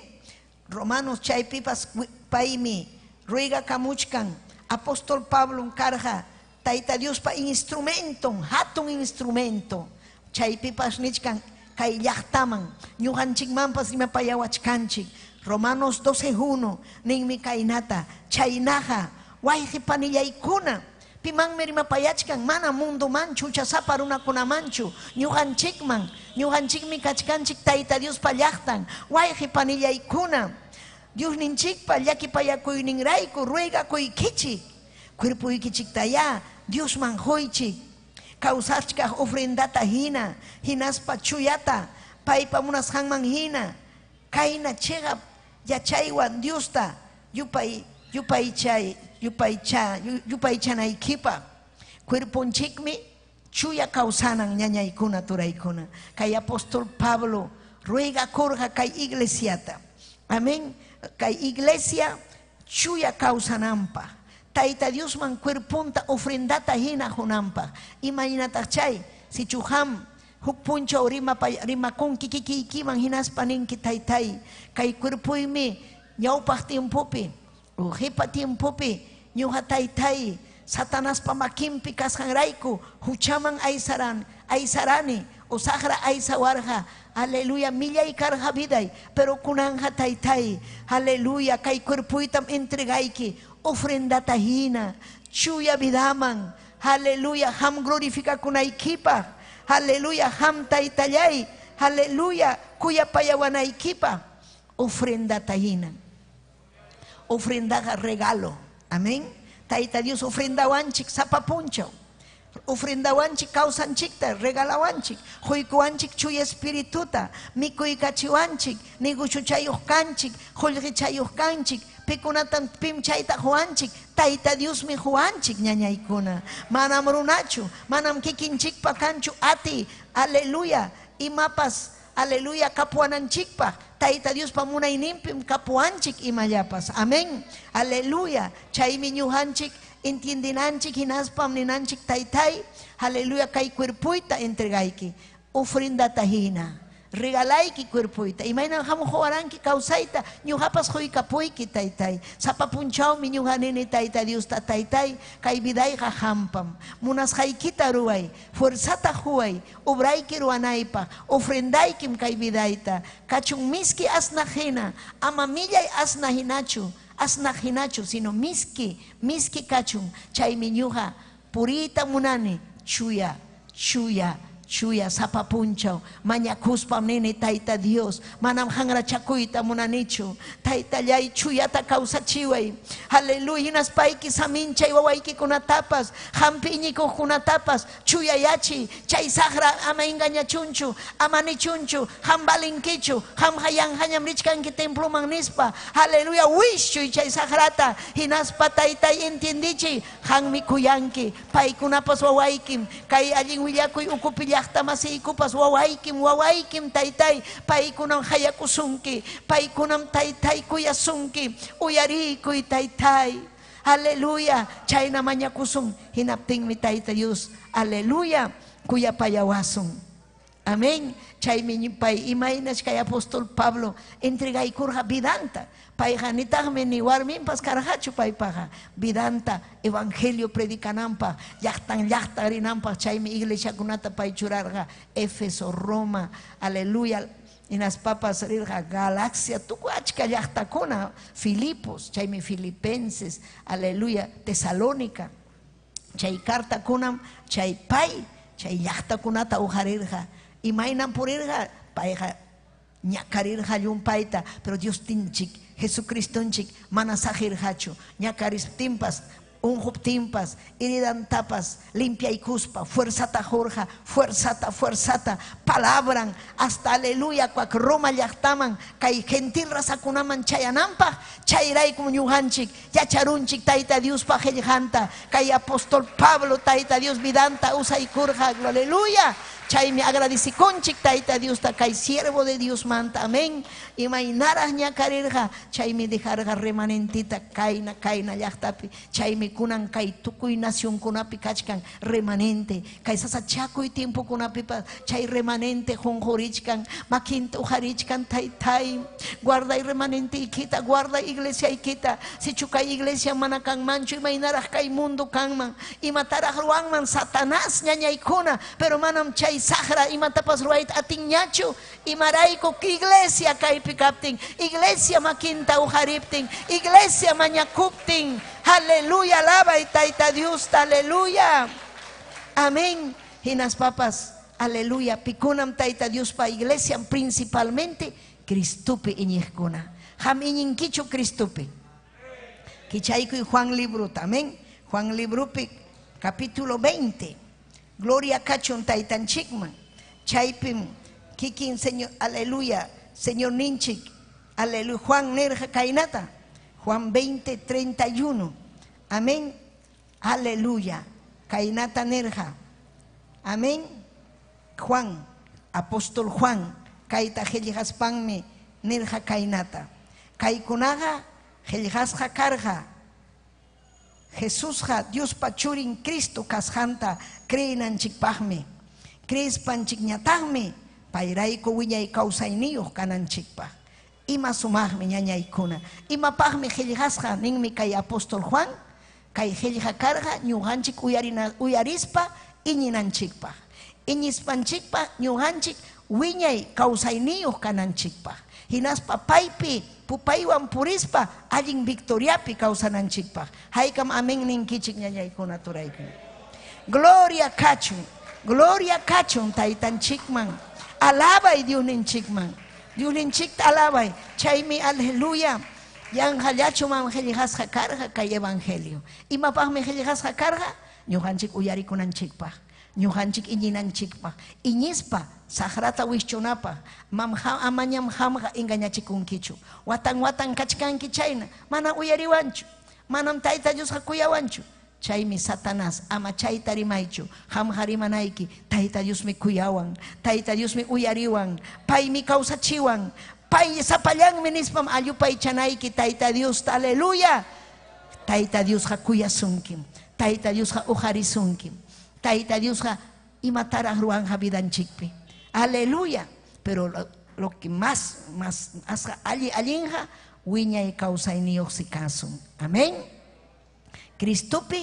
[SPEAKER 6] Romanos chaypipas paymi ruegakamuchkan. Apóstol Pablo karqa Tayta Diospa instrumenton, hatun instrumento. Chaypipas nichkan kay llaqtaman, ñuqanchikmanpas rimapayawachkanchik. Romanos 12:1 ninmi kaynata, chaynaqa wayqi panillaykuna, pimanmi rimapayachkan, mana mundumanchu, huchasapa runakunamanchu, ñuqanchikman, ñuqanchikmi kachkanchik Tayta Diospa llaqtan, wayqi panillaykuna, Diosninchikpa llakipayakuyninrayku ruegakuykichik, cuerpoykichiktayá Diosman quychik, kawsachkaq ofrendata hina, hinaspa chuyata, paypa munasqanman hina, kayna chiqap yachaywan Diosta yupay yupaychay yupaycha yupaychanaykipaq. Cuerponchikmi chuya kawsanan, ñañaykuna, turaykuna. Kay apóstol Pablo ruegakurqa kay iglesiata. Amén. Kay iglesia chuya kawsananpaq, Tayta Diosman cuerponta ofrendata hina qunanpaq. Imaynataq chay? Sichu qam huk punchaw rimakunki kikiykiman hinaspa ninki, Taytay, kay cuerpoymi ñawpaq tiempopi o qipa tiempopi ñuqa taytay Satanaspa makinpi kasqanrayku huchaman aysarani o saqra aysawarqa, aleluya, millay karqa viday, pero kunanja taytay, aleluya, kay cuerpoytam entregayki ofrendata hina, chuya vidaman, aleluya, qam glorificakunaykipaq, aleluya, qam taytallay, aleluya, kuyapayawanaykipaq, ofrendata hina. Ofrendaqa regalo, amén. Tayta Dios ofrendawanchik sapa punchaw, ofrendawanchik kawsanchikta, regalawanchik, quykuwanchik chuya espirituta, mikuykachiwanchik, negociochayuq kanchik, qullqichayuq kanchik, pikunatam pim chayta quwanchik, Tayta Diosmi quwanchik, ñañaykuna. Manam runachu, manam kikinchikpa kanchu ati, aleluya, imapas, aleluya, kapuwananchikpaq, Tayta Diospa munayninpim kapuwanchik imallapas. Amén. Aleluya. Chaymi ñuqanchik entiendinanchik hinaspam ninanchik, Taytay, aleluya, kay cuerpoyta entregayki, ofrendata hina. Regalayki cuerpoyta. Imaynam hamuq quwaranki kawsayta, ñuqapas quykapuyki, Taytay. Sapa punchawmi ñuqa nini Tayta Diosta, Taytay, kay vidayqa qampam. Munasqaykita ruway, fuerzata quway, obrayki ruwanaypaq, ofrendaykim kay vidayta. Kachun miski asnaq hina, ama millay asna hinachu, asnaq hinachu, sino miski, miski kachun. Chaymi ñuqa puriyta munani, chuya, chuya, chuya sapa punchaw. Mañakuspam nini, Tayta Dios, manam hanrachakuyta munanichu. Taytallay, chuyata kawsachiway. Aleluya, hinaspayki saminchay wawaykikunatapas, qampi iñikuqkunatapas, chuyayachiy. Chay saqra ama engañachunchu, ama nichunchu, qam valinkichu, qamqa yanqañam richkanki temploman nispa. Aleluya, wischuy chay saqrata, hinaspa Taytay entiendichiy, qanmi kuyanki, paykunapas wawaykim, kay allin willakuy ukupi llaqta masiykupas wawaykim, wawaykim, Taytay, paykunam hayakusunki, paykunam Taytay kuyasunki, uyarikuy, Taytay. Aleluya, chayna mañakusun, hinaptinmi Tayta Dios, aleluya, kuyapayawasun. Amén. Chaymi pay imaynash kay apóstol Pablo entregaykurqa vidanta. Payqa nitaqmi ni warminpas karqachu paypaqa. Vidanta evangelio predicananpaq, llaqtan llaqtan rinanpaq, chaymi iglesiakunata pay churarqa Éfeso, Roma, aleluya, hinaspapas rirqa Galacia, tukuy achka llaqtakuna, Filipos, chaymi Filipenses, aleluya, Tesalónica. Chay cartakunam chay pay chay llaqtakunata uqarirqa. Imaynam purirqa, payqa ñakarirqa llumpayta, pero Dios tinchik, Jesucristonchik mana saqirqachu, ñakaristinpas, unquptinpas, heridantapas limpiaykuspa, fuerzata qurqa, fuerzata, fuerzata, palabran, hasta aleluya, cuac Roma llaqtaman, kay gentil razakunaman chayananpaq, chayraykum ñuqanchik, yacharunchik Tayta Diospa qillqanta, kay apóstol Pablo Tayta Dios vidanta usaykurqa, aleluya. Chaymi agradecikunchik Tayta Diosta kay siervo de Dios manta. Amén. Imaynaraq ñakarirqa, chaymi dejarqa remanentita kayna kayna llaqtapi. Chaymi kunan kay tukuy nacionkunapi kachkan remanente. Kay sasachakuy tiempokunapipas chay remanente qunqurichkan, makinta uqarichkan taytay. Guarday remanenteykita, guarday iglesiaykita. Sichu kay iglesia mana kanmanchu, imaynaraq kay mundo kanman, imataraq ruwanman Satanás ñañaykuna, pero manam chay saqra imatapas ruwayta atinñachu. Imarayku iglesia kaypi kaptin, iglesia makinta uqariptin, iglesia mañakuptin. Aleluya, alabay Tayta Diosta, aleluya. Amén. Hinaspapas, aleluya, pikunam Tayta Diospa iglesia principalmente Cristopi iñiqkuna. Qam iñinkichu Cristopi? Kichaykuy Juan libruta, amén. Juan librupi capítulo 20. Gloria kachun taytanchikman. Chaypim kikin Señor, aleluya, Señor ninchik, aleluya, Juan nirqa kaynata. Juan 20, 31. Amén. Aleluya. Kaynata nirqa. Amén. Juan, apóstol Juan, kayta qillqaspanmi nirqa kaynata. Kaykunaqa qillqasqa karqa Jesusqa Diospa churin Cristo kasqanta creenanchikpaqmi. Creespanchikñataqmi payrayku wiñay kawsayniyuq kananchikpaq. Ima sumaqmi ñañaykuna. Imapaqmi qillqasqa ninmi kay apóstol Juan, kay qillqa karqa ñuqanchik uyarispa iñinanchikpaq. Iñispanchikpaq ñuqanchik wiñay kawsayniyuq kananchikpaq. Hinaspa paypi pupaywan purispa allin victoriapi kawsananchikpaq. Haykam amén ninkichik ñañaykuna turaykuna. Gloria kachun, gloria kachun taytanchikman. Alabay Diosninchikman. Diosninchikta alabay. Chaymi aleluya. Yanqallachu man qillqasqa karqa kay evangelio. Imapaqmi qillqasqa karqa? Ñuqanchik uyarikunanchikpaq. Ñuqanchik iñinanchikpaq. Iñispa saqrata wischunapaq. Amañam qamqa engañachikunkichu. Watan watan kachkanki chayna. Mana uyariwanchu. Manam Tayta Diosqa kuyawanchu. Chaymi Satanás ama chayta rimaychu. Qamqa rimanayki Tayta Diosmi kuyawan. Tayta Diosmi uyariwan. Paymi kawsachiwan. Pay sapallanmi nispam allupaychanayki Tayta Diosta. Aleluya. Tayta Diosqa kuyasunkim. Tayta Diosqa uqarisunkim. Tayta Diosqa imataraq ruwanja vidanchikpi. Aleluya. Pero lo que más asqa alli allinqa wiñay kawsayniyuqsi kasun. Amén. Cristopi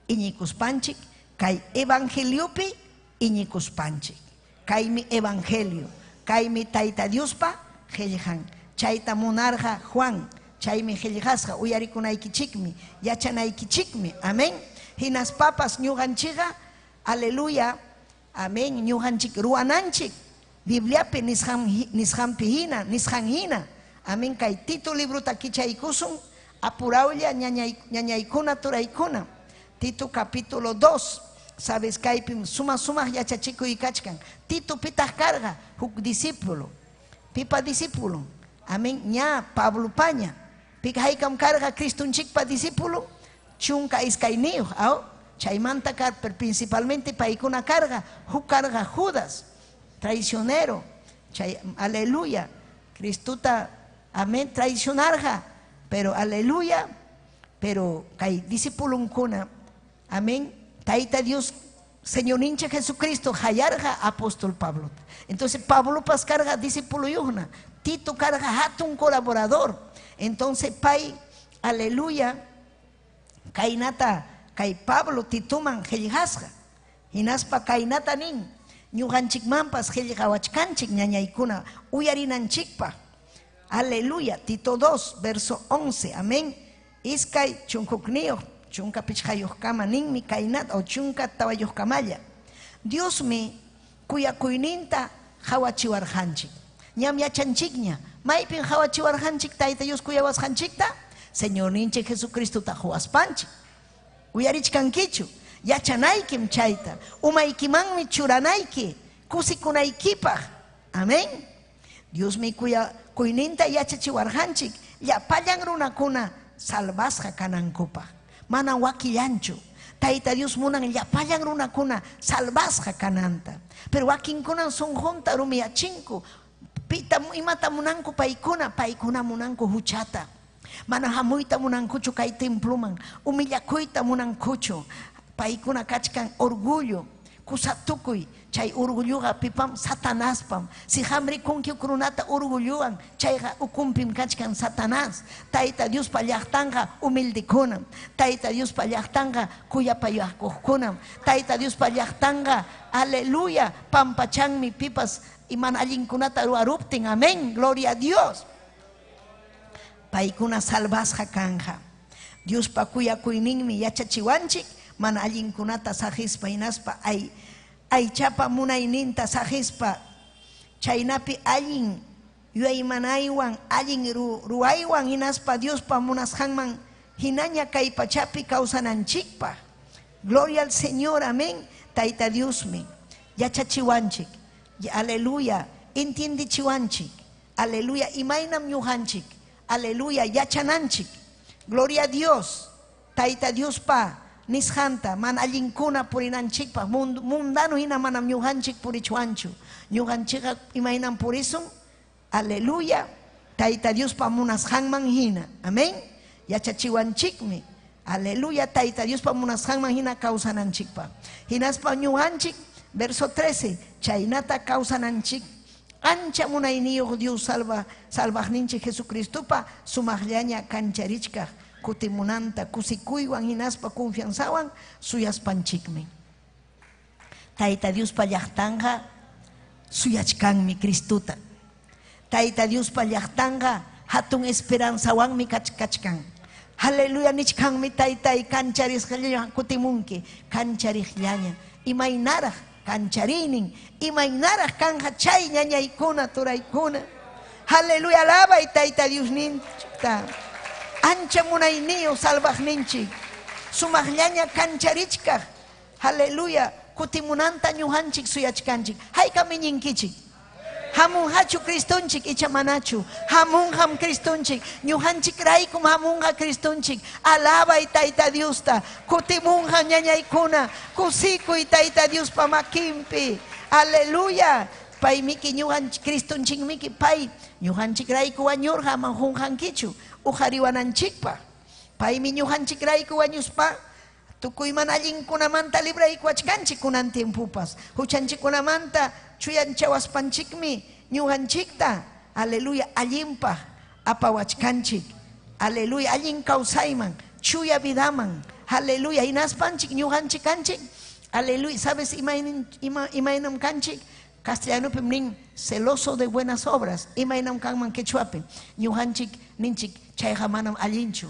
[SPEAKER 6] iñikuspanchik, kay evangeliopi iñikuspanchik. Kaymi evangelio, kaymi Tayta Diospa qillqan. Chayta munarqa Juan, chaymi qillqasqa uyarikunaykichikmi, yachanaykichikmi. Amén. Hinaspapas ñuqanchikqa, aleluya, amén, ñuqanchik ruwananchik. Bibliapi nisqanpi hina, nisqan hina. Amén, kay Tito libruta kichaykusun. Apurawlla ñañaykuna turaykuna. Tito capítulo 2. Sabes kaypim suma sumaq yachachikuy kachkan. Tito pitaq karqa huk discípulo. Pipa discípulo. Amén. Ña Pablo paña. Pika haykam karqa Cristonchikpa discípulo. Chunka iskayniyuq. Aw chaymanta kar, pero principalmente paykuna karqa huk karqa Judas, traicionero. Chay, aleluya. Cristuta, amén, traicionarja. Pero aleluya, pero kay discípulunkuna, amén, Tayta Dios, Señor nincha Jesucristo, hayarja apóstol Pablo. Entonces Pablo pas carga discípulo yuhna, Tito carga hatun colaborador. Entonces pay, aleluya, kaynata, kay Pablo Tituman qillqasqa. Hinaspa kaynata nin, ñuqanchikmanpas qillqawachkanchik ñañaykuna uyarinanchikpaq. Aleluya, Tito 2, verso 11, amén. Iskay chunkukniyuq, chunka pichqayuq kama ninmi kaynata o chunka tawayuq kamalla. Diosmi kuyakuyninta hawachiwarqanchik. Ñam yachanchikña, maypin hawachiwarqanchik Tayta Dios kuyawasqanchikta? Señorninchik Jesucristota huwaspanchik. Uyarichkankichu, yachanaykim chayta, umaykimanmi churanayki, kusikunaykipaq. Amén. Diosmi kuyninta yachachiwarqanchik, llapallan runakuna salvasqa kanankupaq. Mana wakillanchu. Tayta Dios munan llapallan runakuna salvasqa kananta. Pero wakinkunan sunqunta rumiyachinku. Pita imata munanku paykuna, paykuna munanku huchata. Mana hamuyta munankuchu kay temploman, humillakuyta munankuchu. Paykuna kachkan orgullo, kusatukuy, chay orgulloqa pipam Satanaspam. Si qam rikunki huk runata orgullowan, chayqa ukumpim kachkan Satanás. Tayta Diospa llaqtanqa humildekunam. Tayta Diospa llaqtanqa kuyapayakuqkunam. Tayta Diospa llaqtanqa, aleluya, pampachanmi pipas mana allinkunata ruwaruptin. Amén, gloria a Dios. Paykuna salvasqa kanja. Diospa kuyakuyninmi yachachiwanchik mana allinkunata saqispa hinaspa aychapa munayninta saqispa chaynapi allin yuyaymanaywan allin ruwaywan hinaspa Diospa munasqanman hinaña kay pachapi kawsananchikpaq. Gloria al Señor, amén. Tayta Diosmi yachachiwanchik. Aleluya, entiendechiwanchik. Aleluya, imaynam ñuqanchik. Aleluya, yachananchik. Gloria a Dios. Tayta Diospa nisqanta mana allinkuna purinanchikpaq mundano hina manam ñuqanchik purichwanchu. Ñuqanchikqa imaynam purisun? Aleluya. Tayta Diospa munasqanman hina. Amén. Yachachiwanchikmi. Aleluya, Tayta Diospa munasqanman hina kawsananchikpaq. Hinaspa ñuqanchik, verso 13, chaynata kawsananchik ancha munayniyuq Dios salvaqninchik Jesucristopa sumaqllaña kancharichkaq kutimunanta kusikuywan hinaspa confianzawan suyaspanchikmi. Tayta Diospa llaqtanqa suyachkanmi Cristota. Tayta Diospa llaqtanqa hatun esperanzawanmi kachkan. Aleluya nichkanmi taytay kancharisqallaña kutimunki, kanchariqllaña. Imaynaraq kancharinin, imaynaraq kanja chay ñañaykuna turaykuna. Aleluya, alabay Tayta Diosninchikta. Ancha munayniyuq salvaqninchik. Sumaqllaña kancharichkaq. Aleluya, kutimunanta ñuqanchik suyachkanchik. Haykam iñinkichik? Hamunqachu Cristonchik icha manachu? Hamunqam Cristonchik. Ñuqanchik raykum hamunqa Cristonchik. Alabay Tayta Diosta. Kutimunqa ñañaykuna. Kusikuy Tayta Diospa makinpi. Aleluya. Paymiki ñuqanchik Cristonchikmiki pay ñuqanchik rayku wañurqa aman qunqankichu uqariwananchikpaq. Paymi ñuqanchik rayku wañuspa tukuy mana allinkunamanta libraykuwachkanchik kunan tiempopas. Huchanchikkunamanta chuyanchawaspanchikmi ñuqanchikta, aleluya, allinpaq apawachkanchik. Aleluya, allin kawsayman, chuya vidaman. Aleluya, hinaspanchik ñuqanchik kanchik. Aleluya, ¿sabes imaynam kanchik? Castellanopim nin celoso de buenas obras. Imaynam kanman quechuapi. Ñuqanchik ninchik chayqa manam allinchu.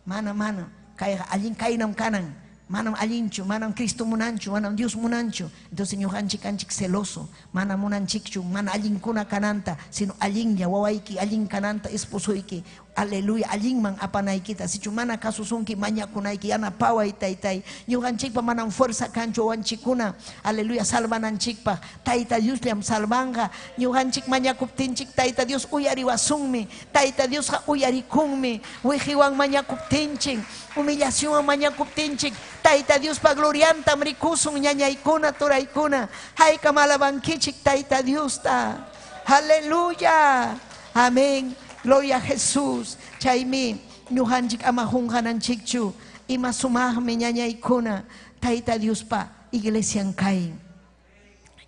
[SPEAKER 6] Mana mana kayqa allin kaynam kanan. Manam allinchu, manam Cristo munanchu, manam Dios munanchu. Entonces ñuqanchik kanchik celoso, mana munanchikchu, mana allinkuna kananta, sino allinlla wawayki, allin kananta esposoyki. Aleluya, allinman apanaykita. Sichu mana kasusunki mañakunayki, yanapaway taytay. Ñuqanchikpa manam fuerza kanchu wawanchikkuna. Aleluya, salvananchikpaq. Tayta Diosllam salvanqa. Ñuqanchik mañakuptinchik Tayta Dios uyariwasunmi. Tayta Diosqa uyarikunmi. Wiqiwan mañakuptinchik, humillacionwan mañakuptinchik, Tayta Diospa gloriantam rikusun ñañaykuna, turaykuna. Haykam alabankichik Tayta Diosta. Aleluya. Amén. Gloria a Jesús. Chaymi ñuqanchik ama qunqananchikchu. Ima sumaqmi ñañaykuna Tayta Diospa iglesian kay.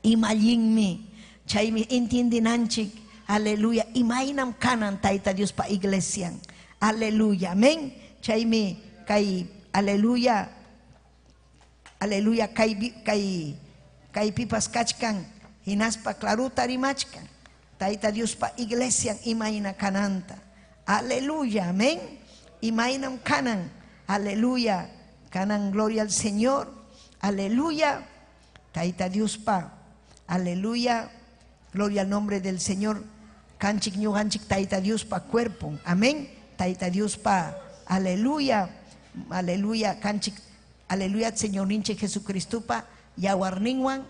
[SPEAKER 6] Ima allinmi. Chaymi entiendinanchik. Aleluya. Imaynam kanan Tayta Diospa iglesian. Aleluya. Amén. Chaymi kay aleluya. Aleluya kay kaypipas kachkan hinaspa claruta rimachkan. Tayta Diospa iglesian imayna kananta. Aleluya, amén. Imaynam kanan. Aleluya. Kanan, gloria al Señor. Aleluya. Tayta Diospa. Aleluya. Gloria al nombre del Señor. Kanchik ñuqanchik Tayta Diospa cuerpo. Amén. Tayta Diospa. Aleluya. Aleluya. Kanchik. Aleluya, Señor ninchik Jesucristopa yawarninwan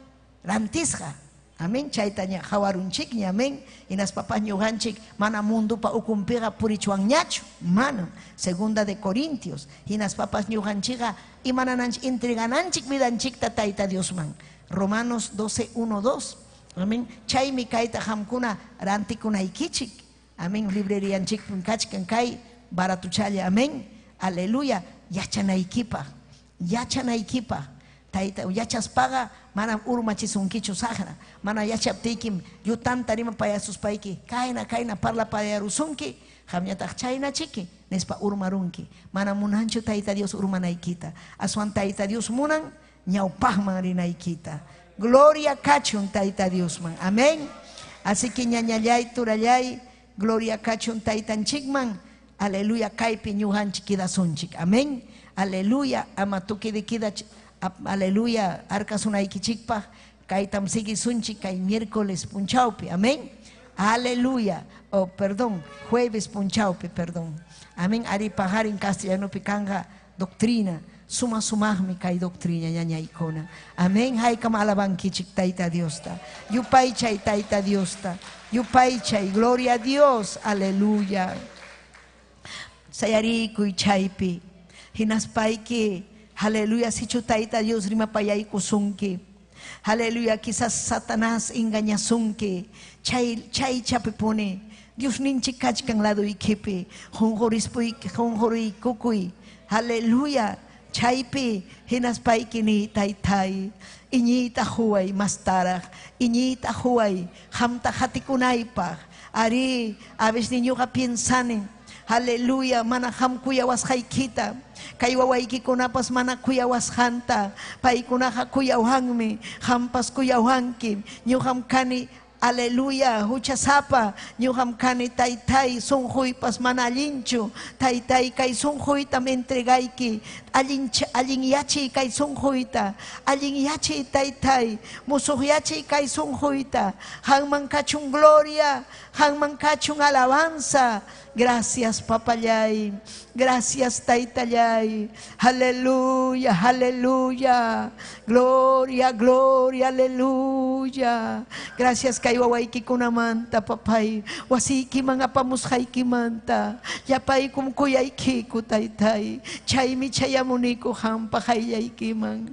[SPEAKER 6] rantisqa. Amén. Chaytaña hawarunchikña, amén. Hinaspapas ñuqanchik mana mundupa ukunpiqa purichwanñachu, manam. Segunda de Corintios. Hinaspapas ñuqanchikqa imanananchik entregananchik vidanchikta Tayta Diosman. Romanos 12, 1, 2. Amén. Chaymi kayta qamkuna rantikunaykichik. Amén. Librerianchikpim kachkan kay baratuchalla. Amén. Aleluya. Yachanaykipaq. Yachanaykipaq. Tayta yachaspaqa manam urmachisunkichu saqra. Mana yachaptiykim llutanta rimapayasuspayki kayna kayna parlapayarusunki qamñataq chaynachiki nispa urmarunki. Mana munanchu Tayta Dios urmanaykita. Aswan Tayta Dios munan ñawpaqman rinaykita. Gloria kachun Tayta Diosman. Amén. Así que ñañallay, turallay, gloria kachun taytanchikman. Aleluya, kaypi ñuqanchik kidasunchik. Amén. Aleluya, ama tukidikida, aleluya, arkasunaykichikpaq kaytam siguisunchik kay miércoles punchawpi. Amén. Aleluya. Oh, perdón, jueves punchawpi, perdón. Amén. Ari pajarin castellanopi kanja doctrina. Suma sumaqmi kay doctrina ñañaykuna. Amén. Haykam alabankichik Tayta Diosta. Yupaychay Tayta Diosta. Yupaychay, gloria a Dios. Aleluya. Sayarikuy chaypi. Hinaspayki. Aleluya, sichu Tayta Dios rimapayaykusunki. Aleluya, quizás Satanás engañasunki. Chay chay chapipuni. Dios ninchik kachkan laduykipi. Qunqurispuyki, qunquriykukuy. Aleluya. Chaypi hinaspayki ni taytay. Iñiyta huway mastaraq. Iñiyta huway qamta qatikunaypaq. Ari, a veces ñuqa piensani. Aleluya, mana qam kuyawasqaykita. Kay wawaykikunapas mana kuyawasqanta. Paykunaqa kuyawanmi, qampas kuyawanki. Ñuqam kani, aleluya, huchasapa. Ñuqam kani taytay, sunquypas mana allinchu. Taytay, kay sunquytam entregayki. Allin allinyachiy kay sunquyta. Allinyachiy taytay, musuqyachiy kay sunquyta. Qanman kachun gloria, qanman kachun alabanza. Gracias, papallay. Gracias, taytallay. Aleluya, aleluya. Gloria, gloria, aleluya. Gracias, kay wawaykikunamanta, papay. Wasiykiman apamusqaykimanta. Llapaykum kuyaykiku, taytay. Chaymi chayamuniku qampa qayllaykiman.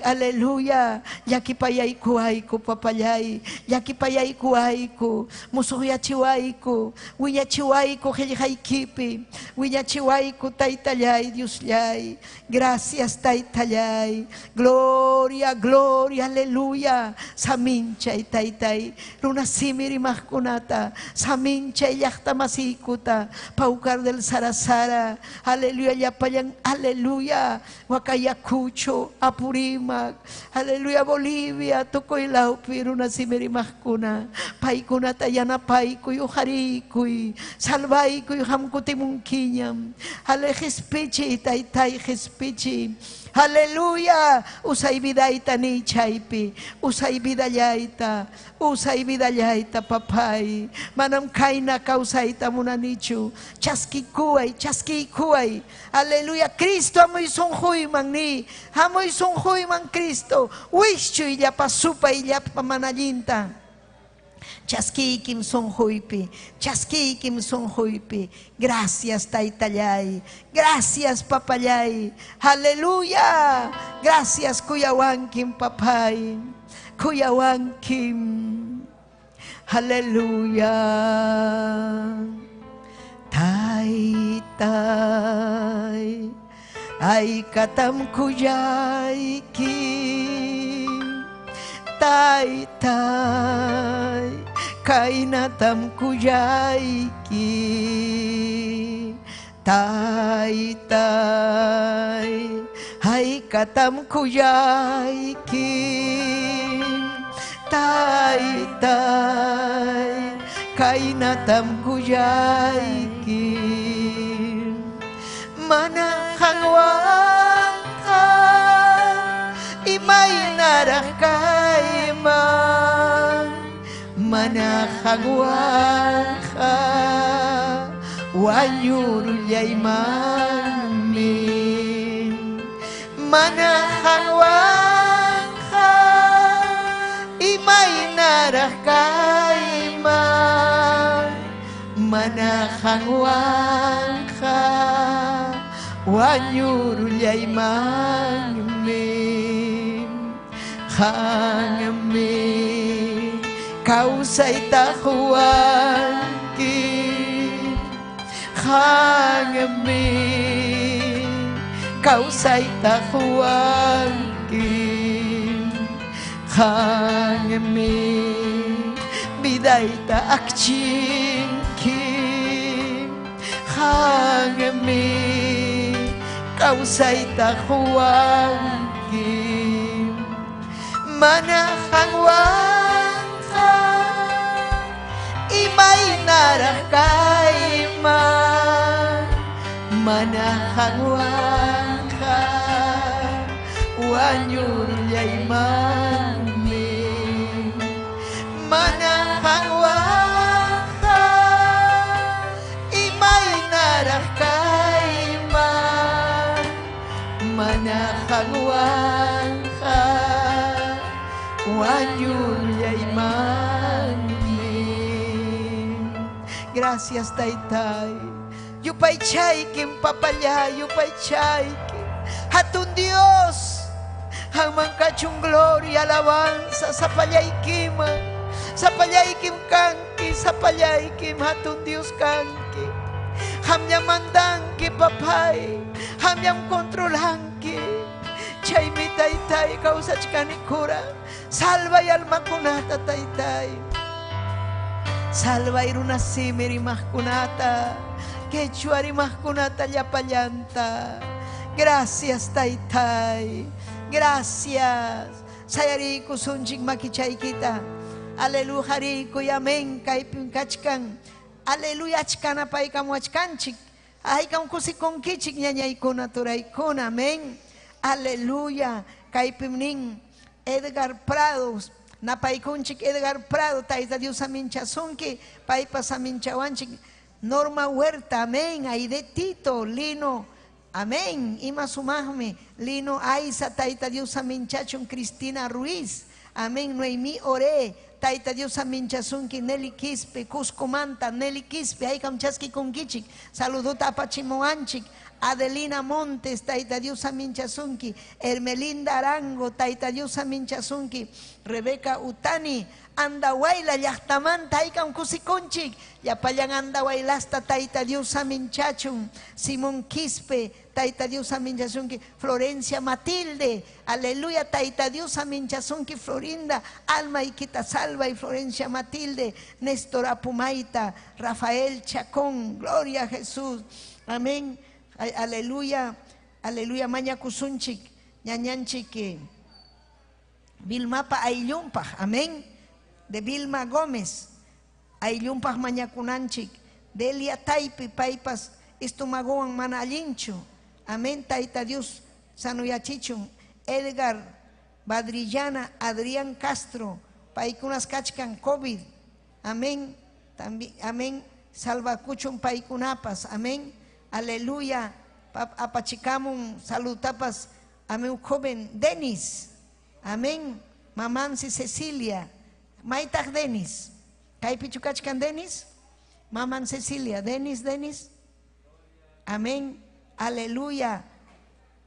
[SPEAKER 6] Aleluya. Llakipayaykuwayku, papallay. Llakipayaykuwayku. Musuqyachiwayku. Wiñachiwayku qillqaykipi. Wiñachiwayku taytallay, Diosllay. Gracias, taytallay. Gloria, gloria, aleluya. Saminchay, taytay. Runasimi rimaqkunata. Saminchay llaqtamasiykuta. Paucar del Sarasara. Aleluya, llapallan, aleluya. Huacayacucho, Apurímac. Aleluya, Bolivia, tukuy lawpi runasimi rimaqkuna. Paykunata yanapaykuy, uqariykuy. Salvaykuy qamkutimunkiñam. Ale qispichiy, taytay, qispichiy. Aleluya. Usay vidayta ni chaypi. Usay vidallayta. Usay vidallayta, papay. Manam kayna kawsayta munanichu. Chaskikuway, chaskikuway. Aleluya. Cristo hamuy sunquyman ni. Hamuy sunquyman Cristo. Wischuy llapa supay llapa mana allinta. Chaskiykim sunquypi, chaskiykim sunquypi. Gracias, taytallay. Gracias, papallay. Aleluya. Gracias, kuyawankim, papay. Kuyawankim. Aleluya. Taytay, aykatam kuyayki. Taytay, kaynatam kuyayki. Taytay, haykatam kuyayki. Taytay, kaynatam kuyayki. Mana qanwanqa imaynaraq kayman. Mana qanwanqa wañurullaymanmi. Mana qanwanqa imaynaraq Mana qanwanqa wañurullaymanmi. Qanmi kawsayta quwanki. Qanmi kawsayta quwanki. Qanmi vidayta akchinki. Qanmi kawsayta quwanki. Mana qanwanqa imaynaraq kayman. Mana qanwanqa wañurullaymanmi. Mana qanwanqa imaynaraq kayman. Mana qanwanqa wañurullaymanmi. Gracias, Taytay. Yupaychaykim, papallay, yupaychaykim. Hatun Dios, qamman kachun gloria, alabanza, sapallaykiman. Sapallaykim kanki, sapallaykim, hatun Dios kanki. Qamllam mandanki, papay. Qamllam controlanki. Chaymi, Taytay, kawsachkanikura. Salvay almakunata, Taytay. Salvay runasimi rimaqkunata, quechua rimaqkunata llapallanta. Gracias, Taytay. Gracias. Sayariykusunchik makichaykita. Aleluya, hariykuy, amén. Kaypim kachkan. Aleluya, achkana paykamuachkanchik. Haykam kusikunkichik ñañaykuna, turaykuna, amén. Aleluya. Kaypim nin Edgar Prado, napaykunchik Edgar Prado, Tayta Dios aminchasunki, paypas aminchawanchik. Norma Huerta, amén. Aide Tito, Lino, amén. Ima sumaqmi, Lino Aiza, Tayta Dios aminchachun, Cristina Ruiz, amén. Noemí Oré, Tayta Dios aminchasunki, Nelly Quispe, Cuscomanta, Nelly Quispe, haykam chaskikunkichik, saluduta apachimuwanchik. Adelina Montes, Tayta Dios aminchasunki, Hermelinda Arango, Tayta Dios aminchasunki, Rebeca Utani, Andahuayla llaqtamanta haykam kusikunchik, llapallan Andahuaylasta Tayta Dios aminchachun, Simón Quispe, Tayta Dios aminchasunki, Florencia Matilde, aleluya, Tayta Dios aminchasunki, Florinda, almaykita salva y Florencia Matilde, Néstor Apumaita, Rafael Chacón, gloria a Jesús, amén. Aleluya, aleluya, mañakusunchik, ñañanchik, Vilmapa ayllunpaq, amén. De Vilma Gómez, ayllunpaq mañakunanchik, Delia Taypi, paypas estomagowan mana allinchu, amén, Tayta Dios sanuyachichun, Edgar Badrillana, Adrián Castro, paykunas kachkan COVID, amén, también, amén, salvakuchun paykunapas, amén. Aleluya, apachikamun salutapas, amén, joven Denis, amén, mamansi Cecilia, maytaq Denis, kaypichu kachkan Denis, maman Cecilia, Denis, Denis, amén, aleluya,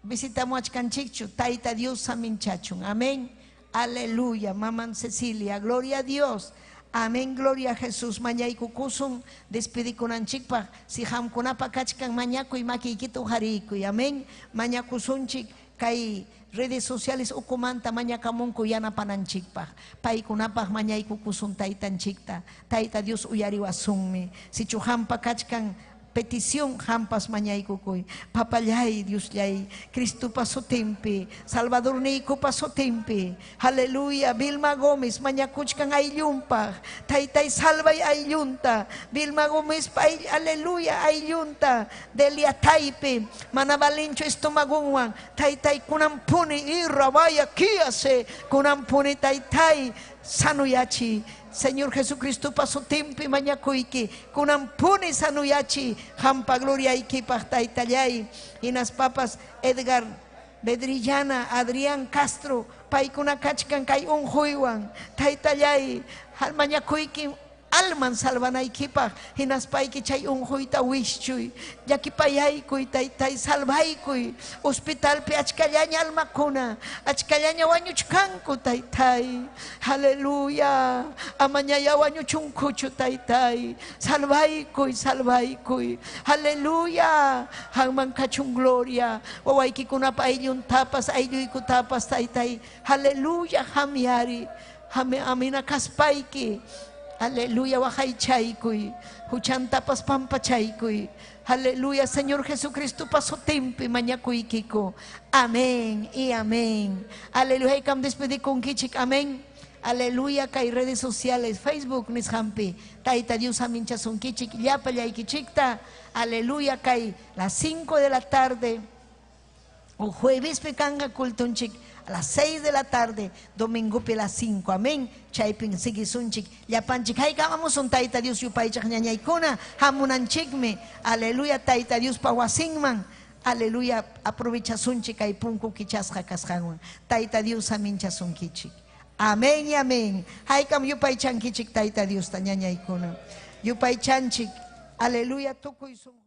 [SPEAKER 6] visitamuachkanchikchu, Tayta Dios aminchachun, amén, aleluya, maman Cecilia, gloria a Dios. Amén, gloria a Jesús. Mañaykukusun despidikunanchikpaq, si qamkunapa kachkan mañakuy makiykita uqariykuy. Amén. Mañakusunchik kay redes sociales ukumanta mañakamunku yanapananchikpaq. Paykunapaq mañaykukusun taytanchikta. Tayta Dios uyariwasunmi. Sichu qampa kachkan petición qampas mañaykukuy. Papallay, Diosllay, Cristopa sutinpi, Salvador niykupa sutinpi. Aleluya, Vilma Gómez mañakuchkan ayllunpaq. Taytay salvay ayllunta. Vilma Gómez pay, aleluya, ayllunta. Delia Taypi, mana valinchu estomagunwan. Taytay kunampuni irra vaya kiase. Kunampuni taytay sanuyachi. Señor Jesucristo sutinpi mañakuyki, kunampuni sanuyachi, qampa gloriaykipaq taytallay. Hinaspapas Edgar Bedrillana, Adrián Castro, paykuna kachkan kay unquywan, taytallay, mañakuyki Alman salvanaykipaq hinaspayki chay unquyta wischuy. Llakipayaykuy taytay salvaykuy. Hospitalpi achkallaña almakuna, achkallaña wañuchkanku taytay. Aleluya. Amañaya wañuchunkuchu taytay. Salvaykuy, salvaykuy. Aleluya. Hanman kachun gloria. Wawaykikunapa aylluntapas, aylluykutapas taytay. Aleluya. Hamyari. Hame amina kaspayki. Aleluya, waqaychaykuy. Huchantapas pampachaykuy. Aleluya, Señor Jesucristo pasutinpi mañakuykiko. Amén y amén. Aleluya, haykam despedikunkichik. Amén. Aleluya, kay redes sociales, Facebook nisqanpi. Tayta Dios aminchasunkichik, llapallaykichikta. Aleluya, kay las 5 de la tarde. O jueves kanqa cultunchik a las 6 de la tarde, domingo a las 5. Amén. Chaypin sigisunchik, llapanchik. Haykamamusun Tayta Dios yupaychaq ñañaykuna, hamunanchikmi. Aleluya, Tayta Dios pa wasinman. Aleluya, aprovechasunchik kay punku kichasqa kasqanwan. Tayta Dios aminchasunkichik. Amén y amén. Haykam yupaychankichik Tayta Diosta ñañaykuna. Yupaychanchik. Aleluya, tukuy sunqu.